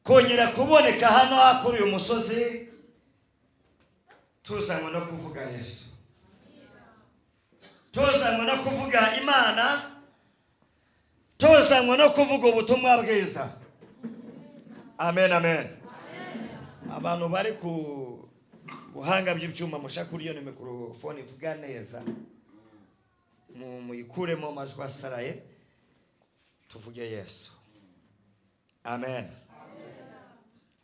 Kongera kuboneka hano kuri uyu musozi, tuzanywe no kuvuga Yesu, tuzanywe no kuvuga Imana, tuzanywe no kuvuga ubutumwa bwiza. Amen, amen. Abantu bari ku buhanga bw'ibyuma, mushaka kuri iyo mikorofone ivuga neza, muyikuremo amajwi asaraye, tuvuge Yesu. Amen.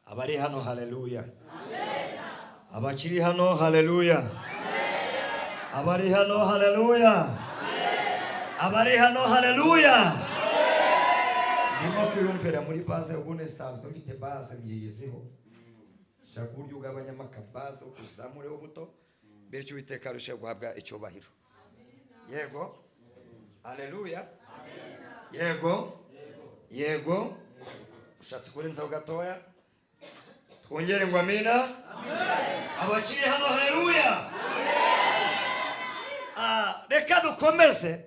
Abari hano, haleluya! Abakiri hano, haleluya! Abari hano, haleluya! Abari hano, haleluya! Ndimo kwiyumvira muri bass. Ubundi nsanzwe mfite bass, mbyiyiziho. Shaka uburyo ugabanyamo akabass, uzamureho buto, bityo Uwiteka arusheho guhabwa icyubahiro. Yego, haleluya! Yego, yego. Ushatse kurenzaho gatoya, twongere ngo amina. Abakiri hano, haleluya! Ah, reka dukomeze.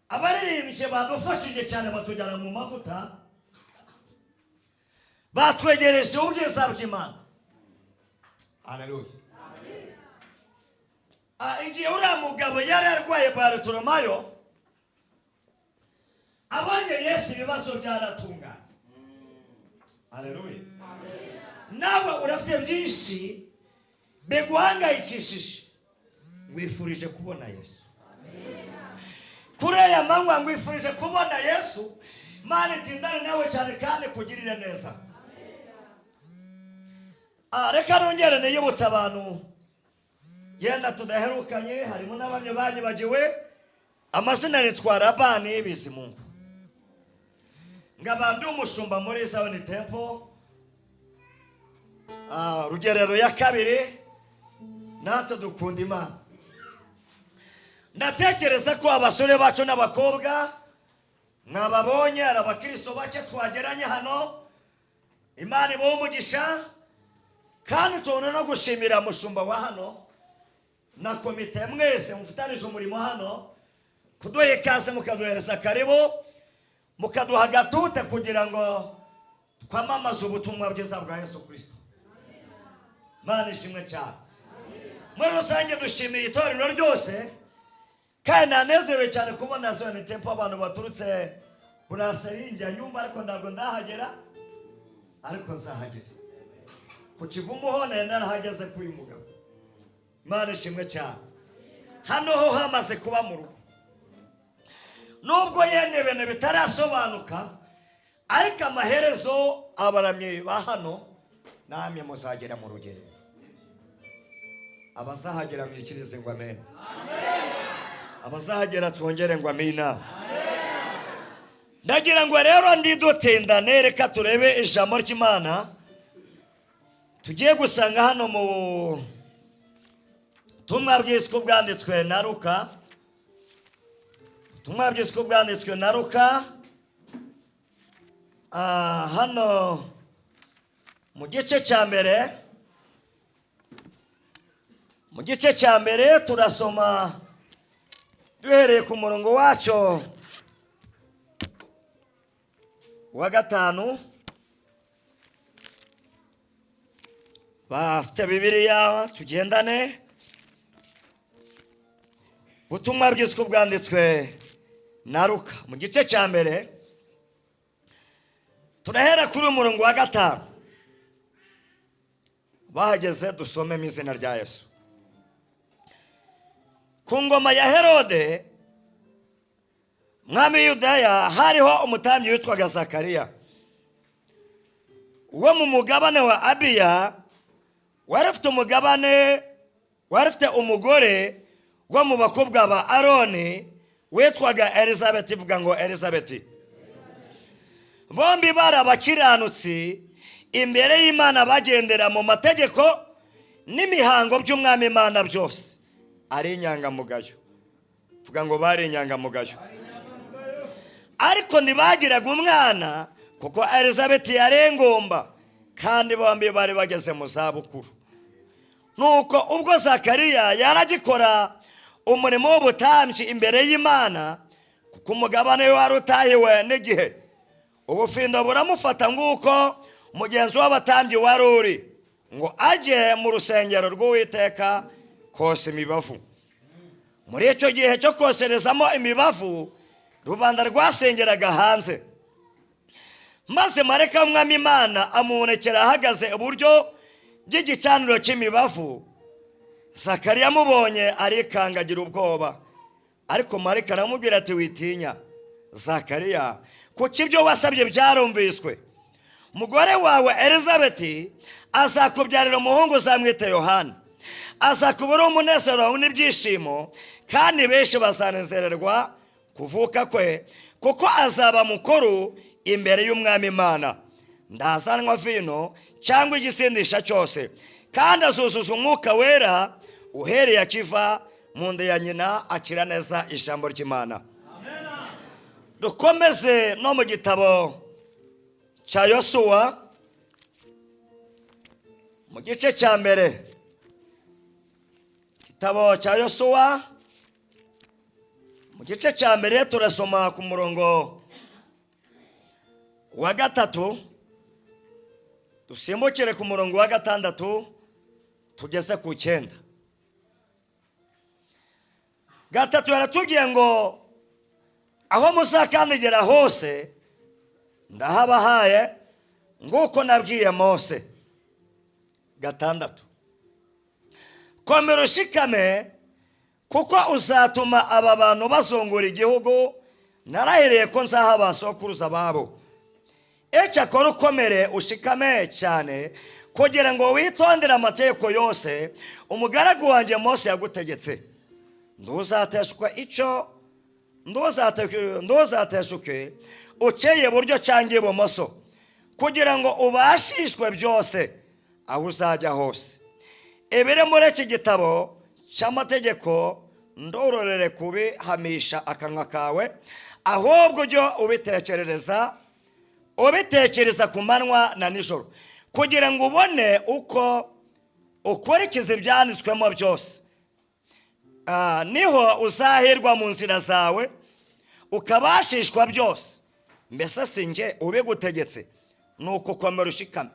Abaririmbyi badufashije cyane, batujyana mu mavuta, batwegereje ubwiza bw'Imana. Haleluya! Ah, igihe uriya mugabo yari arwaye Barutolomayo abonye Yesu, ibibazo byaratunganye. Haleluya! Nawe urafite byinshi biguhangayikishije, wifurije kubona Yesu kuri aya manywa. Ngwifurije kubona Yesu. Mana itindane nawe cyane kandi kugirire neza. Ah, reka nongere niyibutse abantu yenda tudaherukanye, harimo n'abamwe banyibagiwe amazina. Nitwa Rabani Bizimungu, nkaba ndi umushumba muri Zion Temple, ah, Rugerero ya kabiri. Natwe dukunda Imana. Ndatekereza ko abasore bacu n'abakobwa mwababonye, hari abakristo bake twageranye hano. Imana ibahe umugisha, kandi tubona no gushimira mushumba wa hano na komite mwese mufatanije umurimo hano, kuduha ikaze, mukaduhereza karibu, mukaduha agatute kugira ngo twamamaze ubutumwa bwiza bwa Yesu Kirisito. Imana ishimwe cyane. Muri rusange dushimiye itorero ryose, kandi nanezerewe cyane kubona Zion Temple, abantu baturutse Buraseri nyumva, ariko ntabwo ndahagera, ariko nzahagera. Ku Kivumu ho nari narahageze k'uyu mugabo. Imana ishimwe cyane. Hano ho hamaze kuba mu rugo, nubwo yene ibintu bitarasobanuka, ariko amaherezo abaramyi ba hano namwe muzagera mu Rugerero. Abazahagera mwikirize ngo amen. Abazahagera twongere ngo amina. Ndagira ngo rero ndidutindane, reka turebe ijambo ry'Imana tugiye gusanga hano mu butumwa bwiza bwanditswe na Luka. Ubutumwa bwiza bwanditswe na Luka. Ah, hano mu gice cya mbere, mu gice cya mbere turasoma duhereye ku murongo wacyo wa gatanu. Bafite Bibiliya tugendane. Ubutumwa bwiza bwanditswe na Luka, mu gice cya mbere, turahera kuri uyu murongo wa gatanu. Bahageze dusome mu izina rya Yesu. Ku ngoma ya Herode mwami Yudaya, hariho umutambyi witwaga Zakariya wo mu mugabane wa Abiya. Wari ufite umugabane, wari ufite umugore wo mu bakobwa ba Aroni witwaga Elizabeti. Ivuga ngo Elizabeti. Bombi bari abakiranutsi imbere y'Imana, bagendera mu mategeko n'imihango by'Umwami Imana byose, ari inyangamugayo. Vuga ngo bari inyangamugayo. Ariko ntibagiraga umwana, kuko Elizabeti yarengomba, kandi bombi bari bageze mu zabukuru. Nuko ubwo Zakariya yaragikora umurimo w'ubutambyi imbere y'Imana, kuko umugabane we wari utahiwe n'igihe. Ubufindo buramufata nguko mugenzi w'abatambyi wari uri ngo ajye mu rusengero rw'Uwiteka kosa imibavu. Muri icyo gihe cyo koserezamo imibavu, rubanda rwasengeraga hanze. Maze marayika w'Umwami Imana amubonekera ahagaze iburyo bw'igicaniro cy'imibavu. Zakariya amubonye arikangagira ubwoba, ariko marayika aramubwira ati: "Witinya, Zakariya, kuko ibyo wasabye byarumviswe. Umugore wawe Elizabeti azakubyarira umuhungu, uzamwite Yohana. Azakubura umunezero wawe n'ibyishimo, kandi benshi bazanezererwa kuvuka kwe, kuko azaba mukuru imbere y'Umwami Imana. Ntazanywa vino cyangwa igisindisha cyose, kandi azuzuza Umwuka Wera uhereye akiva mu nda ya nyina." Akira neza ijambo ry'Imana. Dukomeze no mu gitabo cya Yosuwa, mu gice cya mbere. Igitabo cya Yosuwa mu gice cya mbere, turasoma ku murongo wa 3, dusimbukire ku murongo wa 6, tugeze ku 9. 3 yaratubwiye ngo: "Aho muzakandagira hose ndahabahaye, nguko nabwiye Mose." 6: "Komera ushikame, kuko uzatuma aba bantu bazungura igihugu narahiriye ko nzaha ba sokuruza babo. Icyakora ukomere ushikame cyane, kugira ngo witondere amategeko yose umugaragu wanjye Mose yagutegetse. Ntuzateshwa icyo, ntuzateshuke ukeye iburyo cyangwa ibumoso, kugira ngo ubashishwe byose aho uzajya hose. Ibiri muri iki gitabo cy'amategeko ndororere kubihamisha akanwa kawe, ahubwo ujye ubitekereza ku manywa na nijoro, kugira ngo ubone uko ukurikiza ibyanditswemo byose. Niho uzahirwa mu nzira zawe, ukabashishwa byose. Mbese si njye ubigutegetse? Ni uko komera ushikame,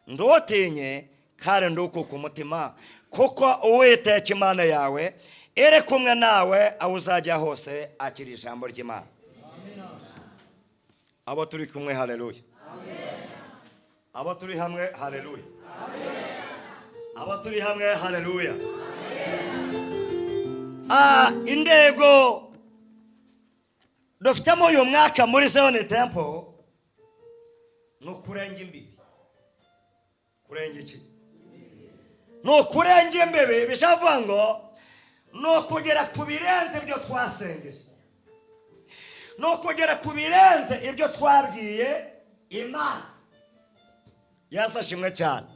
ntutinye kandi ntukuke umutima, kuko Uwiteka Imana yawe iri kumwe nawe aho uzajya hose." Akira ijambo ry'Imana. Abo turi kumwe, haleluya! Abo turi hamwe, haleluya! Abo turi hamwe, haleluya! Intego dufitemo uyu mwaka muri Zion Temple ni ukurenga imbibi. Kurenga iki? Ni ukurenga imbibi. Bishavuga ngo ni ukugera ku birenze ibyo twasengeye, ni ukugera ku birenze ibyo twabwiye Imana. Yesu ashimwe cyane.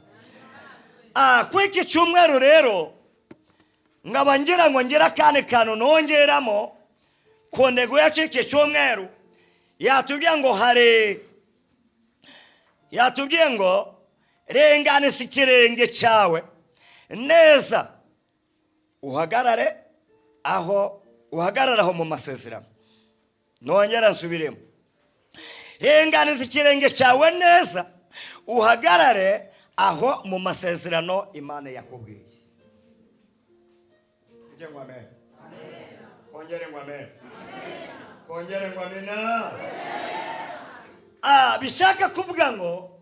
Kuri iki cyumweru rero, nkaba ngira ngo ngire akandi kantu nongeramo ku ntego yacu y'iki cyumweru. Yatubwiye ngo hari, yatubwiye ngo ringaniza ikirenge cyawe neza, uhagarare aho, uhagarare aho mu masezerano. Nongera nsubiremo: ringaniza ikirenge cyawe neza, uhagarare aho mu masezerano Imana yakubwiye. Tujye ngo amen. Twongere ngo amen. Twongere ngo amena. Bishaka kuvuga ngo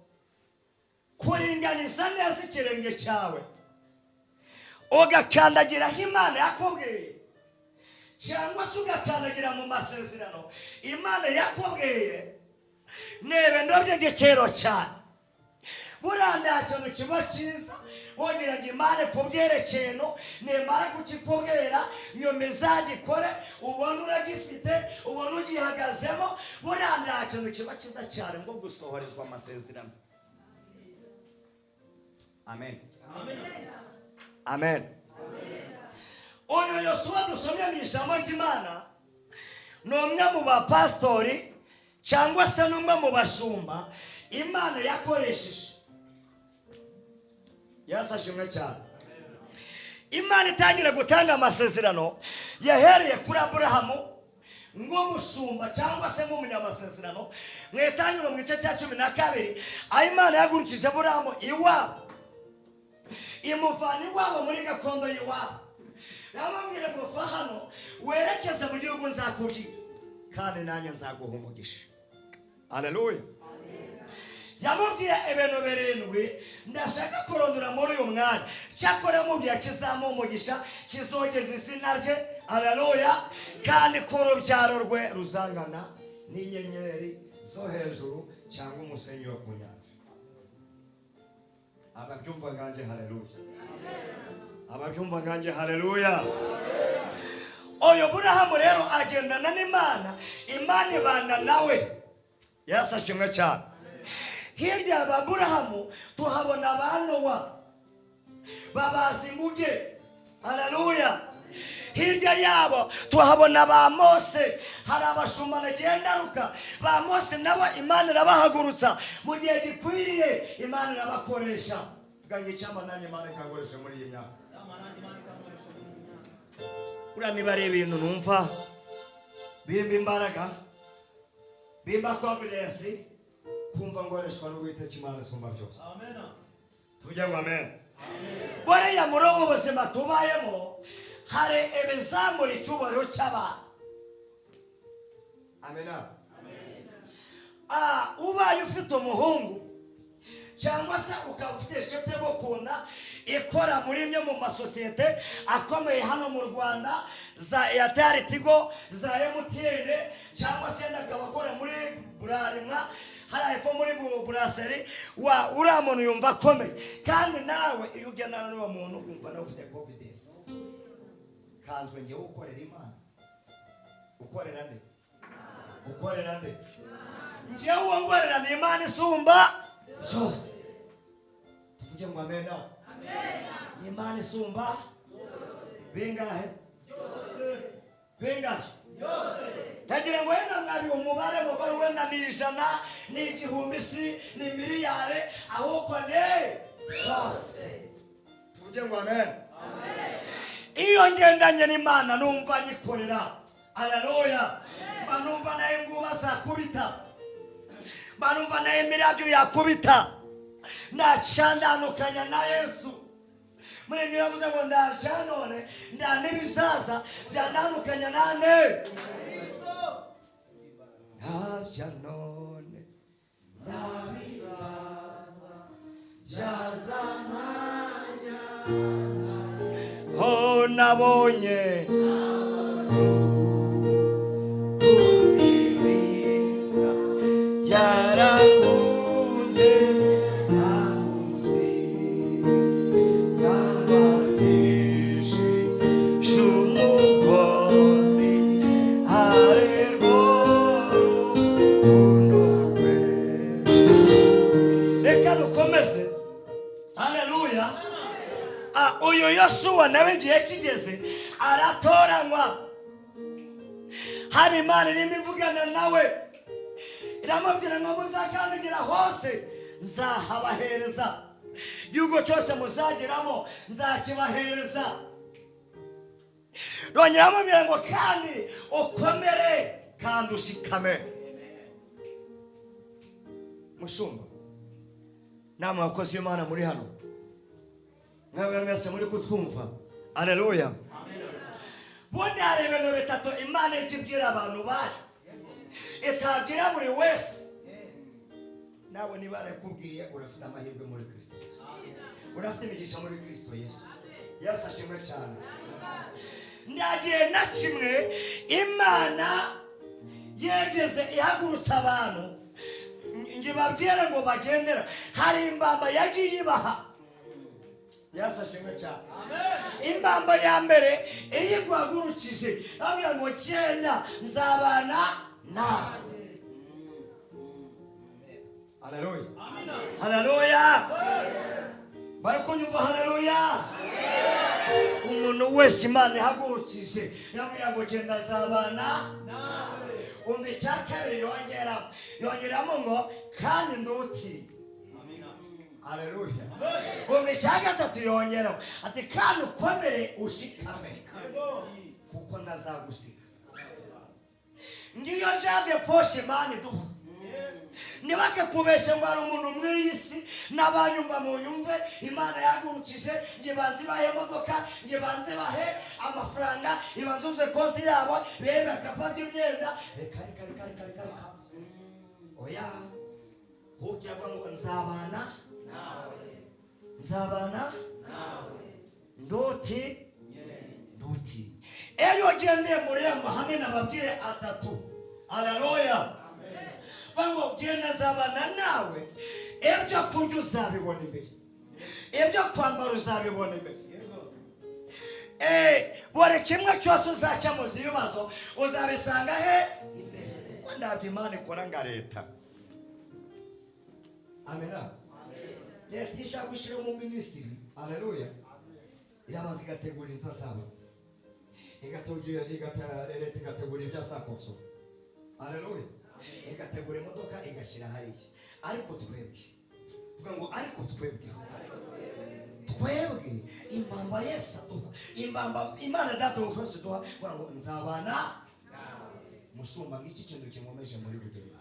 kuringaniza neza ikirenge cyawe, ugakandagira aho Imana yakubwiye, cyangwa se ugakandagira mu masezerano Imana yakubwiye, ni ibintu by'igiciro cyane. Buriya nta kintu kiba cyiza wongera ngo Imana ikubwire ikintu, nimara kukikubwira nyuma izagikore, ubone uragifite, ubone ugihagazemo. Buriya nta kintu kiba cyiza cyane ngo gusohorezwa amasezerano. Amen, amen. Uyu Yosuwa dusomye mu ijambo ry'Imana ni umwe mu bapasitori, cyangwa se ni umwe mu bashumba Imana yakoresheje. Yesu ashimwe cyane. Imana itangira gutanga amasezerano yahereye kuri Aburahamu. Nk'umusumba cyangwa se nk'umunyamasezerano, mu Itangiriro mu gice cya 12, aho Imana yahagurukije Aburahamu iwabo, imuvana iwabo muri gakondo y'iwabo, namubwira ngo: "Va hano werekeze mu gihugu nzakubwira, kandi nanjye nzaguha umugisha." Aleluya! Yamubwiye ibintu birindwi ndashaka kurondora muri uyu mwanya. Cyakora yamubwiye kizamuha umugisha, kizogeza izina rye, aleluya, kandi ko urubyaro rwe ruzangana n'inyenyeri zo hejuru cyangwa umusenyi wo ku nyanja. Ababyumva nganjye, haleluya! Ababyumva nganjye, haleluya! Uyu Burahamu rero agendana n'Imana, Imana ibana nawe. Yesu ashimwe cyane. Hirya ya ba Burahamu tuhabona ba Nowa babaza inguge, haleluya. Hirya yabo tuhabona ba Mose. Hari abashumba nagendaruka ba Mose, nabo Imana irabahagurutsa mu gihe gikwiriye, Imana irabakoresha. Tuganira icyama nanjye Imana ikankoresha muri iyi myaka. Buriya niba ari ibintu numva bimba imbaraga, bimba confidence, kumva ngoreshwa n'Uwiteka Imana isumba byose. Tuvuge ngo amen. Buriya muri ubu buzima tubayemo hari ibizamura icyubahiro cy'abantu. Amena. Ubaye ufite umuhungu cyangwa se ukaba ufite inshuti igukunda ikora muri imwe mu masosiyete akomeye hano mu Rwanda, za Airtel, Tigo, za MTN, cyangwa se akaba akora muri Bralirwa hariya hepfo muri brasserie, wa uriya muntu yumva akomeye. Kandi nawe iyo ugendana n'uwo muntu wumva nawe ufite confidence. Kanzwe ngewe ukorera Imana. Ukorera nde? Ukorera nde? Njyewe uwo ngorera ni Imana isumba byose. Tuvuge ngo amena. Ni Imana isumba bingahe? Bingahe? Ndagira ngo wenda mwabiha umubare mugore, wenda ni 100, ni 1000, si ni miliyari, ahubwo ni zose. Tuvuge ngo amen. Iyo ngendanye n'Imana numva nyikorera, aleluya. Mba numva nayo inguba zakubita, mba numva nayo imirabyo yakubita, ntacandandukanya na Yesu. Muri ibyo yavuze ngo nta none nta n'ibizaza byandandukanya nande. Ntabya none nta bizaza byazamanya oh nabonye umukunzi mwiza, yarankunze ntamuzi, yambatije umugozi, arirwo rukundo rwe. Reka dukomeze. Haleluya! Uyu Yosuwa nawe igihe kigeze aratoranywa. Hari Imana irimo ivugana nawe, iramubwira ngo: "Muzakandagira hose nzahabahereza, igihugu cyose muzageramo nzakibahereza." Rongera aramubwira ngo: "Kandi ukomere kandi ushikame." Mushumba, namwe abakozi b'Imana muri hano, mwebwe mwese muri kutwumva, aleluya. Bundi hari ibintu bitatu Imana ijya ibwira abantu bayo, itabwira buri wese. Nawe niba yarakubwiye, urafite amahirwe muri Kirisito Yesu, urafite imigisha muri Kirisito Yesu. Yesu ashimwe cyane. Nta gihe na kimwe Imana yegeze ihagurutsa abantu ngo ibabwire ngo bagendera. Hari imbamba yagiye ibaha. Yesu ashimwe cyane. Imbamba ya mbere, iyo iguhagurukije babwira ngo: "Genda, nzabana nawe." Haleluya, haleluya! Bari kunyumva? Haleluya! Umuntu wese Imana ihagurukije yabwira ngo: "Genda, nzabana." Umva icya kabiri yongeramo, yongeramo ngo: "Kandi ntutinye." Haleluya! Umva icya gatatu yongeraho, ati: "Kandi ukomere ushikame, kuko ntazagusiga." Ngiyo argent de poche Imana iduha. Ntibakakubeshe ngo hari umuntu mu iyi si n'abanyumva mu nyumve Imana yahagurukije ngo ibanze ibahe imodoka, ngo ibanze ibahe amafaranga, ibanze uze konti yabo bebe akapa by'imyenda. Reka, reka, reka, reka, reka, reka, oya. Hukirwa ngo nzabana, nzabana nduti nduti. Iyo ugendeye muri aya mahame nababwiye atatu, aleluya, ngo genda nzabana nawe, ibyo kurya uzabibona imbere, ibyo kwambara uzabibona imbere, buri kimwe cyose uzakemuza ibibazo uzabisanga he? Imbere. Kuko ntabwo Imana ikora nka leta. Amena. Leta ishaka gushyiramo minisitiri, aleluya, irabanza igategura inzu azabona, igategura, leta igategura ibyo azakonsoma, aleluya, igategura imodoka igashyira hariya. Ariko twebwe tuvuga ngo ariko twebwe impamba Yesu aduha, impamba Imana Data wa twese duha, kuvuga ngo nzabana. Mushumba, ngiki kintu kinkomeje muri Rugerero,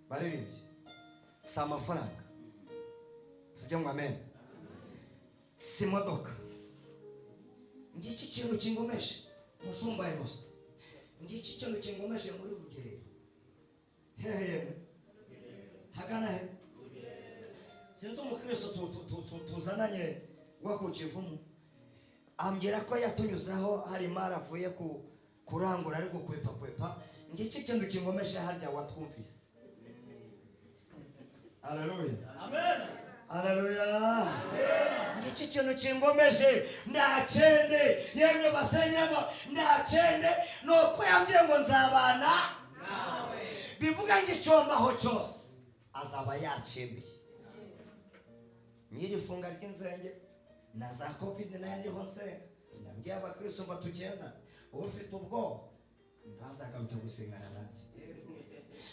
baririmbye, si amafaranga, tuvuge ngo amen, si imodoka. Ngiki kintu kingomeje, mushumba inosa, ngiki kintu kingomeje muri Rugerero. Hehe yemwe? Hagana he? Sinzi umukristo tuzananye wa ku Kivumu, ambwira ko yatunyuzeho hari imari avuye ku kurangura ari gukwepa kwepa. Ngiki kintu kingomeje harya watwumvise. Haleluya, haleluya. Ngiki kintu kingomeje, nta kindi yemwe basenyemo, nta kindi, ni uko yambwiye ngo nzabana. Bivuga ngo icyombaho cyose azaba yakemeye. Nyiri ifunga ry'inzenge na za COVID nayo ndiho nsenga, ndabwiye abakristo ngo tugenda, ufite ubwoba ntazagaruke gusengana nanjye.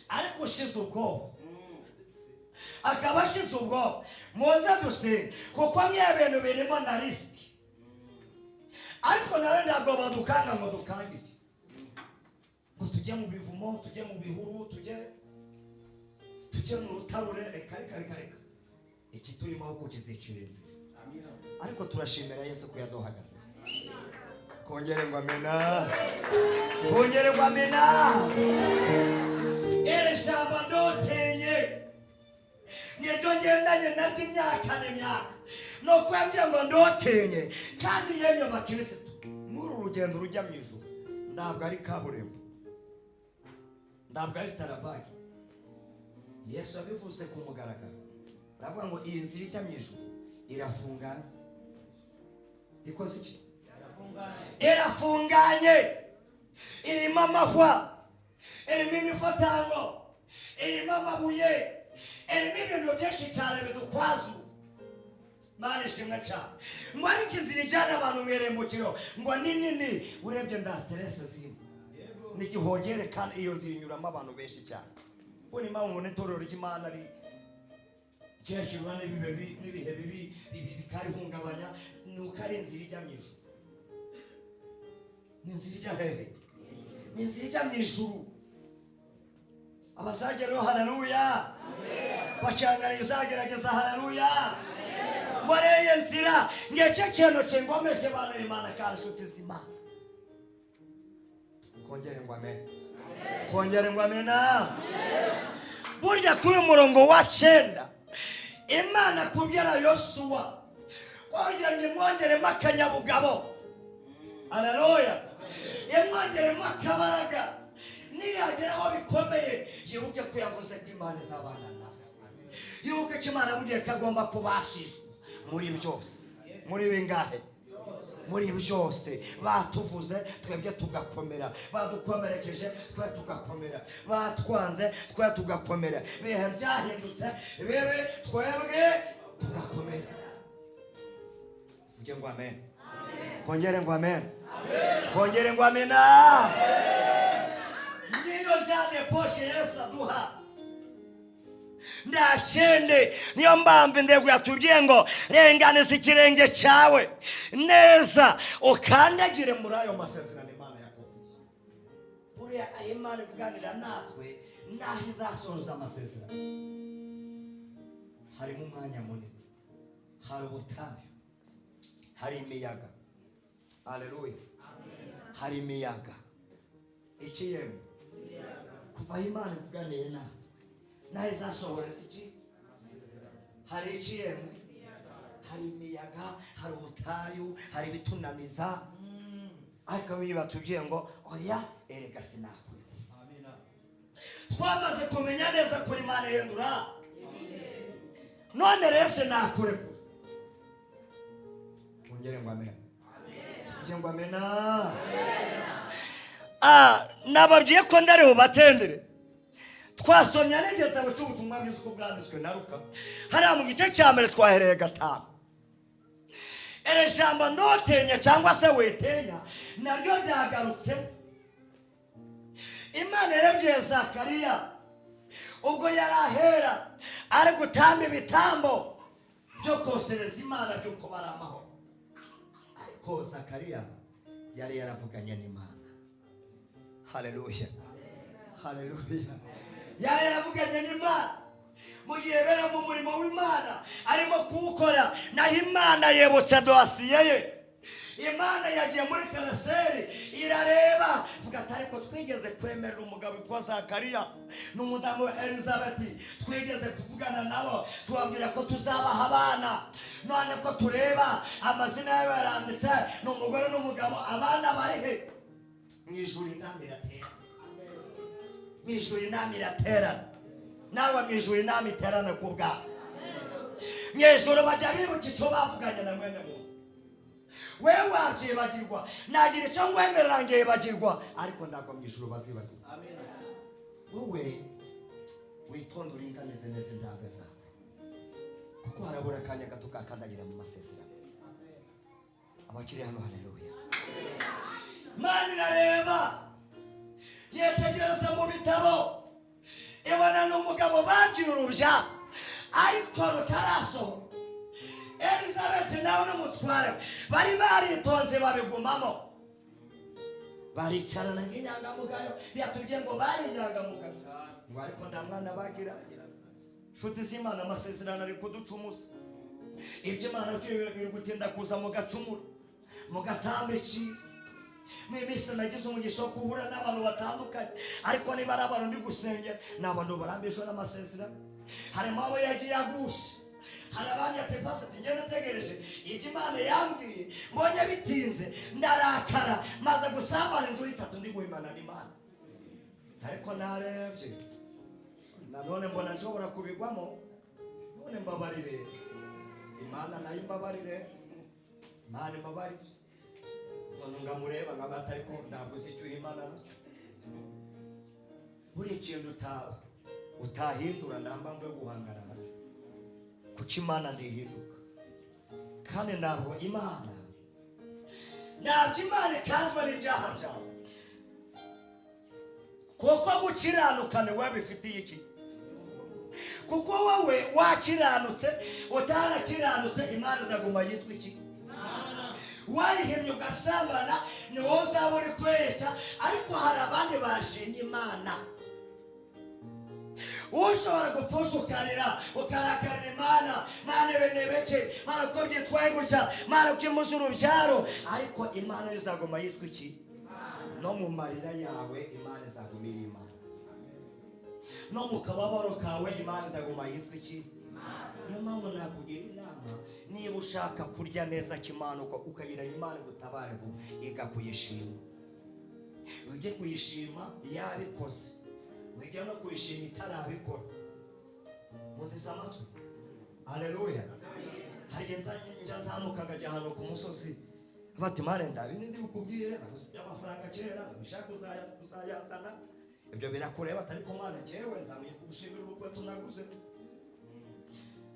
Ariko ushize ubwoba, akaba ashize ubwoba, muze dusenga, kuko mwe bintu birimo na risk. Ariko nawe ntabwo badukanga ngo dukangike, ngo tujye mu bivumo, tujye mu bihuru, tujye mu rutarure. Reka, reka, reka, reka. Iki turimo ahubwo kizicira inzira. Ariko turashimira Yesu ko yaduhagaze. Kongere ngo amena, kongere ngo amena. Iri jambo ndutinye, niryo ngendanye naryo imyaka n'imyaka, ni uko yambwiye ngo ndutinye. Kandi yemwe bakirisitu, muri uru rugendo rujya mu ijuru ntabwo ari kaburimbo, ntabwo ari sitarabagi. Yesu yabivuze ku mugaragaro, aravuga ngo iyi nzira ijya mu ijuru irafunganye. Ikoze iki? Irafunganye, irimo amahwa, irimo imifatango, irimo amabuye, irimo ibintu byinshi cyane bidukwaza. Mana ishimwe cyane. Ngo ariko inzira ijyana abantu mu irembukiro ngo ni nini, urebye nta stress zirimo, ni igihogere, kandi iyo nzira inyuramo abantu benshi cyane. Ubu ni impamvu ubona itorero ry'Imana kenshi rihura n'ibihe bibi bikarihungabanya, ni uko ari inzira ijya mu ijuru. Ni inzira ijya hehe? Ni inzira ijya mu ijuru. Abazagerayo, haleluya. Bacyangana uzagerageza, haleluya. Muri nzira ngece kintu kingomeshe bantu Imana kandi inshuti z'Imana. Kongere ngo amen, kongere ngo amena. Burya kuri uyu murongo wa 9, Imana kubyara Yosuwa kugira ngo imwongeremo akanyabugabo, aleluya, imwongeremo akabaraga, niyagera aho bikomeye yibuke ko yavuze ko Imana izabana nawe, yibuke ko Imana yamubwiye ko agomba kubashishwa muri byose. Muri bingahe? Muri byose. Batuvuze, twebwe tugakomera; badukomerekeje, twe tugakomera; batwanze, twe tugakomera; ibihe byahindutse bibi, twebwe tugakomera. Tuvuge ngo amen, kongere ngo amen, kongere ngo amena. Ngiyo argent de poche Yesu aduha, nta kindi. Niyo mpamvu indego yatubwiye ngo renganiza ikirenge cyawe neza, ukandagire muri ayo masezerano Imana yakubwiye. Buriya ayo Imana ivuganira natwe n'aho izasohoza amasezerano harimo umwanya munini, hari ubutayu, hari imiyaga. Aleluya! Hari imiyaga. Iki yemwe? Kuva aho Imana ivuganiye natwe n'aho izasohoreza iki, hari iki yemwe? Hari imiyaga, hari ubutayu, hari ibitunaniza. Ariko iyo batubwiye ngo oya, erega sinakurekura. Twamaze kumenya neza ko Imana ihindura. None rero sinakurekura. Twongere ngo amen, tuvuge ngo amena. Nababwiye ko ndari bubatendere. Twasomye n'igitabo cy'Ubutumwa Bwiza uko bwanditswe na Luka, hariya mu gice cya mbere twahereye 5. Iri jambo "ntutinye" cyangwa se "witinya" naryo ryagarutsemo. Imana yarebye Zakariya ubwo yari ahera ari gutamba ibitambo byo kosereza Imana by'uko bari amahoro. Ariko Zakariya yari yaravuganye n'Imana. Haleluya, haleluya! Yari yaravuganye n'Imana mu gihe bera mu murimo w'Imana arimo kuwukora. Naho Imana yibutse dosiye ye. Imana yagiye muri classeur irareba, vuga ati: "Ariko twigeze kwemerera umugabo witwa Zakariya n'umudamu we Elizabeth, twigeze kuvugana nabo tubabwira ko tuzabaha abana. None ko tureba amazina yabo yaranditse, ni umugore n'umugabo, abana bari he?" Mu ijuru inama iraterana, mu ijuru inama iraterana. Nawe mu ijuru inama iterana ku bwawe. Mu ijuru bajya bibuka icyo bavuganye na mwene muntu. Wewe wabyibagirwa, nagira icyo ngwemerera ngibagirwa, ariko ntabwo mu ijuru bazibagirwa. Wowe witonde, uringanize neza intambwe zawe, kuko harabura akanya gato kakandagira mu masezerano. Abakiri hano, haleluya! Imana irareba, yitegereza mu bitabo, ibona n'umugabo bagira urubyaro ariko rutarasohoka. Elizabeth nawe n'umutware we bari baritonze, babigumamo, baricarana nk'inyangamugayo. Byatubwiye ngo bari inyangamugayo, ngo ariko nta mwana bagira. Nshuti z'Imana, amasezerano ari kuducumuza. Ibyo Imana byo biri gutinda kuza, mugacumura, mugatambikira. Mu minsi nagize umugisha wo guhura n'abantu batandukanye, ariko niba ari abantu ndi gusengera, ni abantu barambijwe n'amasezerano. Harimo abo yagiye agusha, hari abandi ati: "Pastor, tugenda ntegereje ibyo Imana yambwiye, mbonye bitinze ndarakara, maze gusambana inshuro itatu ndi guhimana n'Imana, ariko narebye nanone mbona nshobora kubigwamo. None mbabarire Imana, nayo imbabarire, Imana imbabarire." Umuntu ngamureba nkabata, ariko ntabwo uzi icyo uhimana nacyo. Buri kintu utahindura nta mpamvu yo guhangana nacyo, kuko Imana ntihinduka. Kandi ntabwo Imana ikanzwe n'ibyaha byawe, kuko gukiranuka ni wowe bifitiye iki? Kuko wowe wakiranutse, utarakiranutse, Imana izaguma yitwa iki? Warihemye ugasambana, ni wowe uzaba uri kweca. Ariko hari abandi bashimye Imana. Ushobora gupfusha, ukarira, ukarakarira Imana: "Mana, ibi ni ibiki? Mana, uko byitwaye gutya? Mana, uko imuze urubyaro?" Ariko Imana izaguma yitwa iki? No mu marira yawe Imana izaguma iri Imana. No mu kababaro kawe Imana izaguma yitwa iki? Niyo mpamvu nakugira inama: niba ushaka kurya neza kimana, ukagira Imana igutabare vuba, iga kuyishima. Ujye kuyishima yabikoze, wige no kuyishima itarabikora. Mundeze amatwi. Haleluya! Hari igihe njya nzamuka nkajya ahantu ku musozi, bati: "Mane, ndabindi ndi bukubwire, naguze amafaranga kera, nabishaka uzayazana, ibyo birakureba." Ariko Mana, njyewe nzamuye kugushimira urukweto naguze.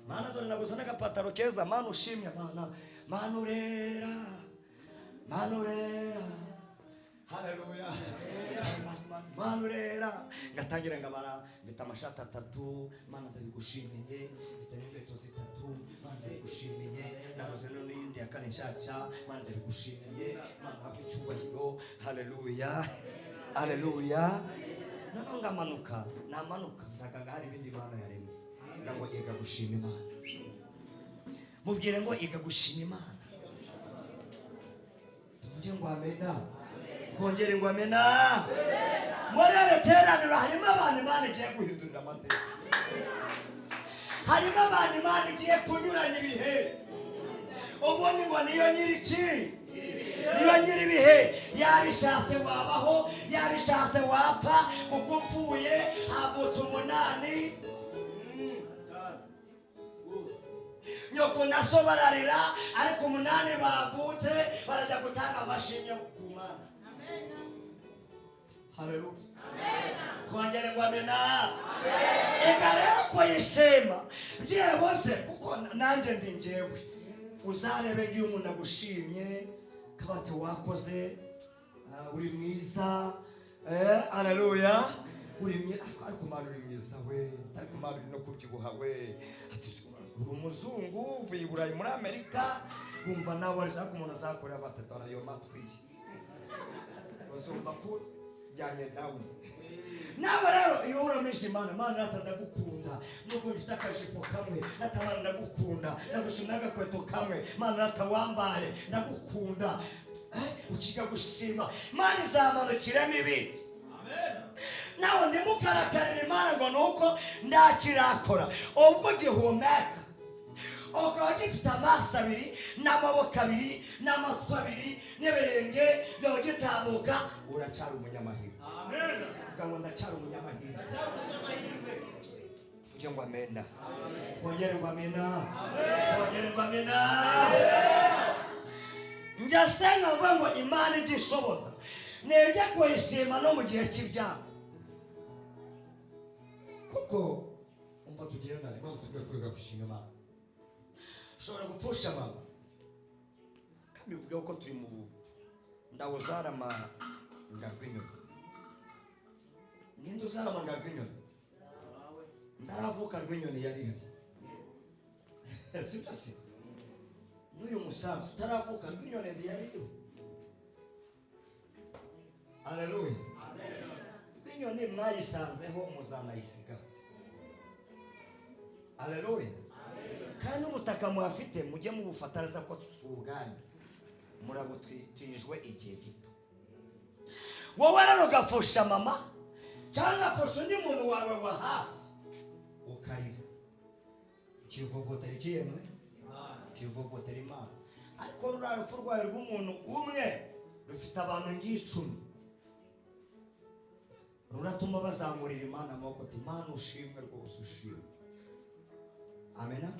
Mana, dore naguze n'agapataro keza. Mana, ushimye. Mana, Mana urera, Mana urera. Haleluya! Mana urera. Ngatangira ngabara: mfite amashati atatu, Mana ndabigushimiye. Mfite n'inkweto zitatu, Mana ndabigushimiye. Naguze n'iyindi ya kane nshyashya, Mana ndabigushimiye. Mana, habwa icyubahiro. Haleluya! Aleluya. Noneho ngamanuka, namanuka nsanga hari ibindi Imana yaremye. Kugira ngo iga gushima Imana, mubwire ngo iga gushima Imana. Tuvuge ngo amena, twongere ngo amena. Muri iri teraniro harimo abantu Imana igiye guhindurira amateka, harimo abantu Imana igiye kunyuranya ibihe. Ubundi ngo niyo nyiriki, niyo nyir'ibihe. Yabishatse wabaho, yabishatse wapfa, kuko upfuye havutse umunani. Nyoko na so bararira, ariko umunani bavutse barajya gutanga amashimwe ku Mana. Haleluya, twongere ngo amena. Ega rero kuyishima byihuse, kuko nanjye ndi njyewe. Uzarebe igihe umuntu agushimye kabati wakoze, uri mwiza, aleluya, uri mwiza, ariko Mana uri mwiza we, ariko Mana uri no kubyibuha we, ati uri umuzungu uvuye i Burayi muri Amerika, wumva nawe ariko umuntu azakorera batadora ayo matwi ye, uzumva ko jyanye nawe. Nawe rero iyo uramisha Imana, Imana rata ndagukunda, nubwo mfite akajipo kamwe, rata Mana ndagukunda, nagushimira n'agakweto kamwe, Mana rata wambaye ndagukunda. Ukiga gushima Imana izamanukiramo ibindi. Nawe ndimukarakarira Imana ngo nuko ndakirakora, ubwo gihumeka ukaba gifite amaso abiri n'amaboko abiri n'amatwi abiri n'ibirenge byaba gitambuka, uracyari umunyamahirwe. Tuvuga ngo ndacyari umunyamahirwe. Tuvuge ngo amena, twongere ngo amena, twongere ngo amena. Njya senga mvuga ngo Imana igishoboza nibyo kuyishima no mu gihe cy'ibyago, kuko umva tugendane impamvu tugiye kwiga gushima Imana. Ushobora gupfusha mama, kandi bivuga ko turi mu ndawo zarama ngarw'inyoni. Ninde uzarama ngarw'inyoni? Ndaravuka rw'inyoni yari ihari, sibyo? Se n'uyu musaza utaravuka rw'inyoni yari iriho. Aleluya. Rw'inyoni mwayisanzeho, muzanayisigaho. Aleluya. Kandi n'ubutaka muhafite mujye mubufata neza, ko tubwanyu murabutijwe igihe gito. Wowe rero ugapfusha mama cyangwa ugapfusha undi muntu wawe wa hafi, ukarira, ukivovotera ikiyemwe, ukivovotera Imana. Ariko ruriya rupfu rwawe rw'umuntu umwe rufite abantu ng'icumi, ruratuma bazamurira Imana amaboko ati Imana ushimwe rwose, ushimwe. Amena,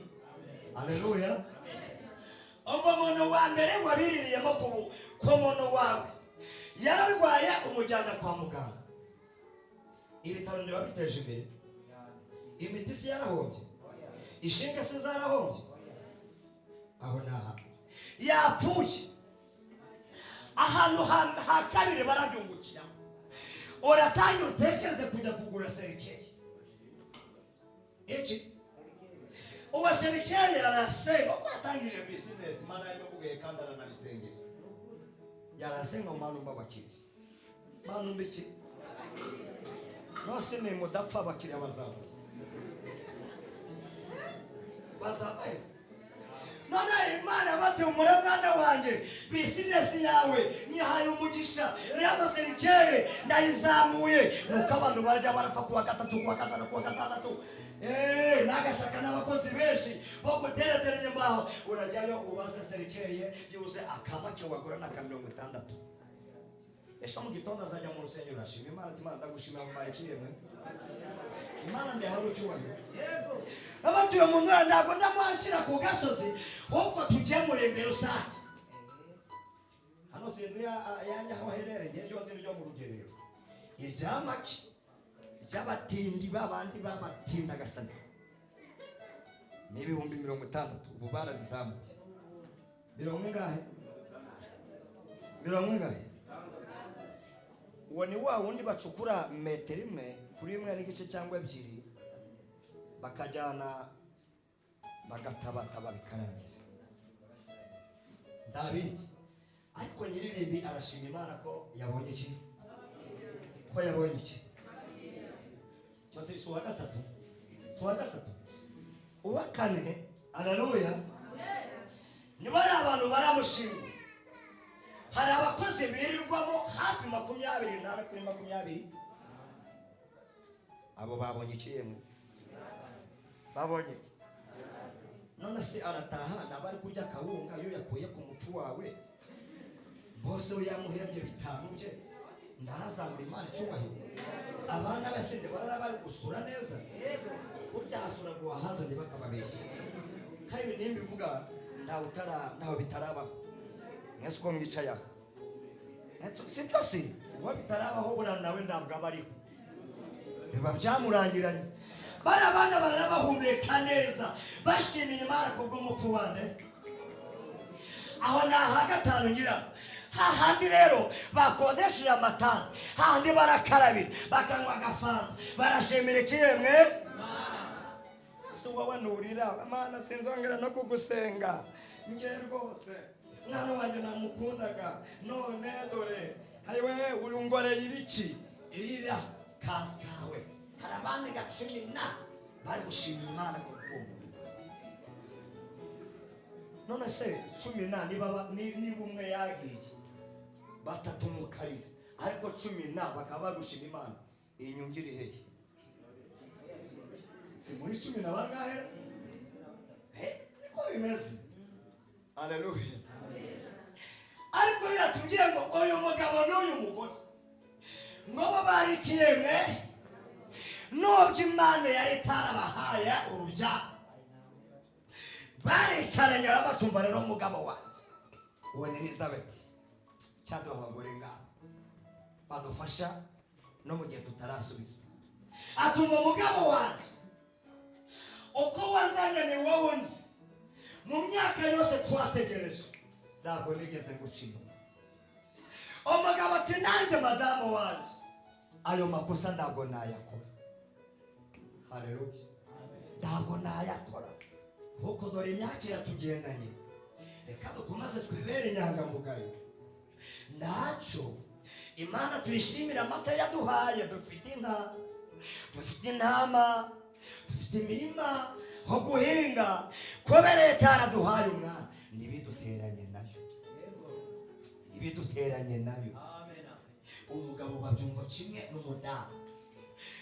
aleluya. Ubwo muntu wa mbere wabiririyemo ku muntu wawe yararwaye, umujyana kwa muganga, ibitaro ntibiba biteje imbere, imiti si yarahombye, ishinga se zarahombye, aho ni aha yapfuye. Ahantu ha kabiri barabyungukira, uratangira utekereze kujya kugura cercueil. Iki uwo cercueil arasenga ko yatangije business, Imana yabimubwiye kandi aranabisengera, yarasenga ngo Mana umpe abakiriya, Mana umpe iki nose nimudapfa abakiriya bazava, bazava hese? None Imana bati umure mwana wanjye, business yawe nyihaye umugisha, niyo ama cercueil ndayizamuye. Nuko abantu barya barapfa kuwa gatatu, kuwa gatanu, kuwa gatandatu, n'agashaka n'abakozi benshi bo gutereteranya imbaho. Urajyayo ubaze cercueil byuze akamake wagura n'aka 60. Ejo mu gitondo azajya mu rusengero ashima Imana ati Imana ndagushimira mu mayiciyemwe, Imana ndahawe icyubahiro. Abatuye mu ntara ntabwo ndamuhashyira ku gasozi, ahubwo tujye imbere rusange. Hano sinzi yanjye aho aherereye, ryo nzi ryo mu rugerero, iryamake ry'abatindi babandi babatinda gasana ni 60,000, ubu bararizamuye. Mirongo ingahe? Mirongo ingahe? Uwo ni wa wundi bacukura metero imwe kuri imwe n'igice cyangwa ebyiri, bakajyana bagatabataba bikarangira, nta bindi. Ariko nyiririmbi arashima Imana ko yabonye iki. Ko yabonye iki? Si uwa gatatu, si uwa gatatu, uwa kane. Aleluya! Niba ari abantu baramushinga, hari abakozi birirwamo hafi 24 kuri 20. Abo babonye iki yemwe? Babonye none se arataha naba ari kurya akawunga iyo yakuye ku mupfu wawe bose, we yamuhembye 5 bye, ndarazamura Imana icyubahiro. Abana bese barara bari gusura neza. Burya hasura guhahaza, ntibakababeshya. Kandi ibi nimba ivuga ntawe utara, ntawe bitarabaho. Mwese uko mwicaye aha, si byose uwo bitarabaho, buriya nawe ntabwo aba ariho, biba byamurangiranye. Bariya bana barara bahumeka neza, bashimira Imana kubw'umupfu wande. Aho ni aha gatanu ngira. Hahandi rero bakodesheje amatante, hahandi barakarabira, bakanywa agafanta, barashimira ikiyemwe. Ese wowe nurira, Mana, sinzongera no kugusenga nge rwose, mwana wanjye namukundaga, none dore hayiwe urungoreye ibiki? Irira kazi kawe. Hari abandi gacumi na bari gushimira Imana ku bw'uwo. None se 10 niba umwe yagiye, batatu mukarira, ariko 10 bakaba bari gushima Imana, iyi nyungu iri hehe? Si muri cumi na bangahe? Niko bimeze. Aleluya! Ariko biratubwiye ngo uyu mugabo n'uyu mugore ngo bo bari ikiyemwe, nubwo Imana yari itarabahaye urubyaro, baricaranye barabatumva. Rero umugabo wanjye uwo ni Elizabeth, cyaduha abagore ngabo badufasha no mu gihe tutarasubizwa. Atumva, umugabo wanjye, uko wanzanye ni wowe unzi. Mu myaka yose twategereje ntabwo nigeze nguca inyuma. Umugabo ati: nanjye madamu wanjye ayo makosa ntabwo nayakora. Haleluya! Ntabwo nayakora, kuko dore imyaka iratugendanye. Reka dukomeze twibere inyangamugayo. Ntacyo, Imana tuyishimire amata yaduhaye. Dufite inka, dufite intama, dufite imirima ho guhinga. Kubera leta yaraduhaye umwana, ntibiduteranye nayo, ntibiduteranye nayo. Umugabo babyumva kimwe n'umudamu,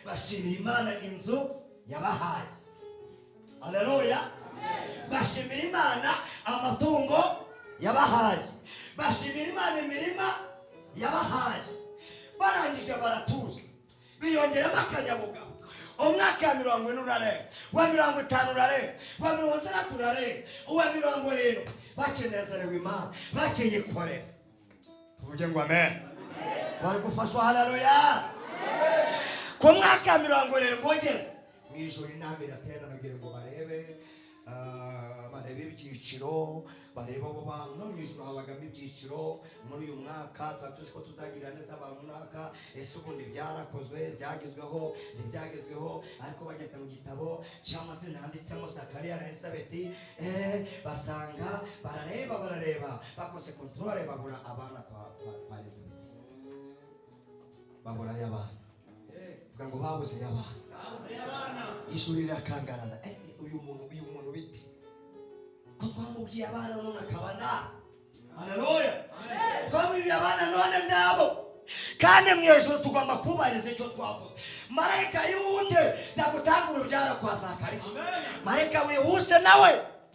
bashimiye Imana inzu yabahaye. Haleluya! Bashimira Imana amatungo yabahaye, bashimira Imana imirima yabahaye. Barangije baratuza, biyongeramo akanyabugabo. Umwaka wa 40 urarenga, uwa 50 urarenga, uwa 60 urarenga, uwa 70, bakinezerewe Imana, bakiyikorera. Tuvuge ngo amen. Bari gufashwa. Haleluya! Ku mwaka wa 70 ugeze mu ijoro, inama iraterana kugira ngo barebe, barebe ibyiciro, barebe abo bantu. No mu ijoro habagamo ibyiciro. Muri uyu mwaka tuba tuzi ko tuzagirira neza abantu runaka. Ese ubundi byarakozwe, byagezweho, ntibyagezweho? Ariko bageze mu gitabo cy'amazina handitsemo Zakariya na Elisabeti, basanga barareba, barareba, bakoze contrôle, babura abana kwa Elizabeti, babura y'abana. Tuvuga ngo babuze y'abana. Ijuru rirakangarana. Uyu muntu biti ko twamubwiye abana none akaba nta? Haleluya! Twamubwiye abana none nabo. Kandi mu ijuru tugomba kubahiriza icyo twavuze. Marayika yihute yagutanga urubyaro kwa Zakariya. Marayika wihuse nawe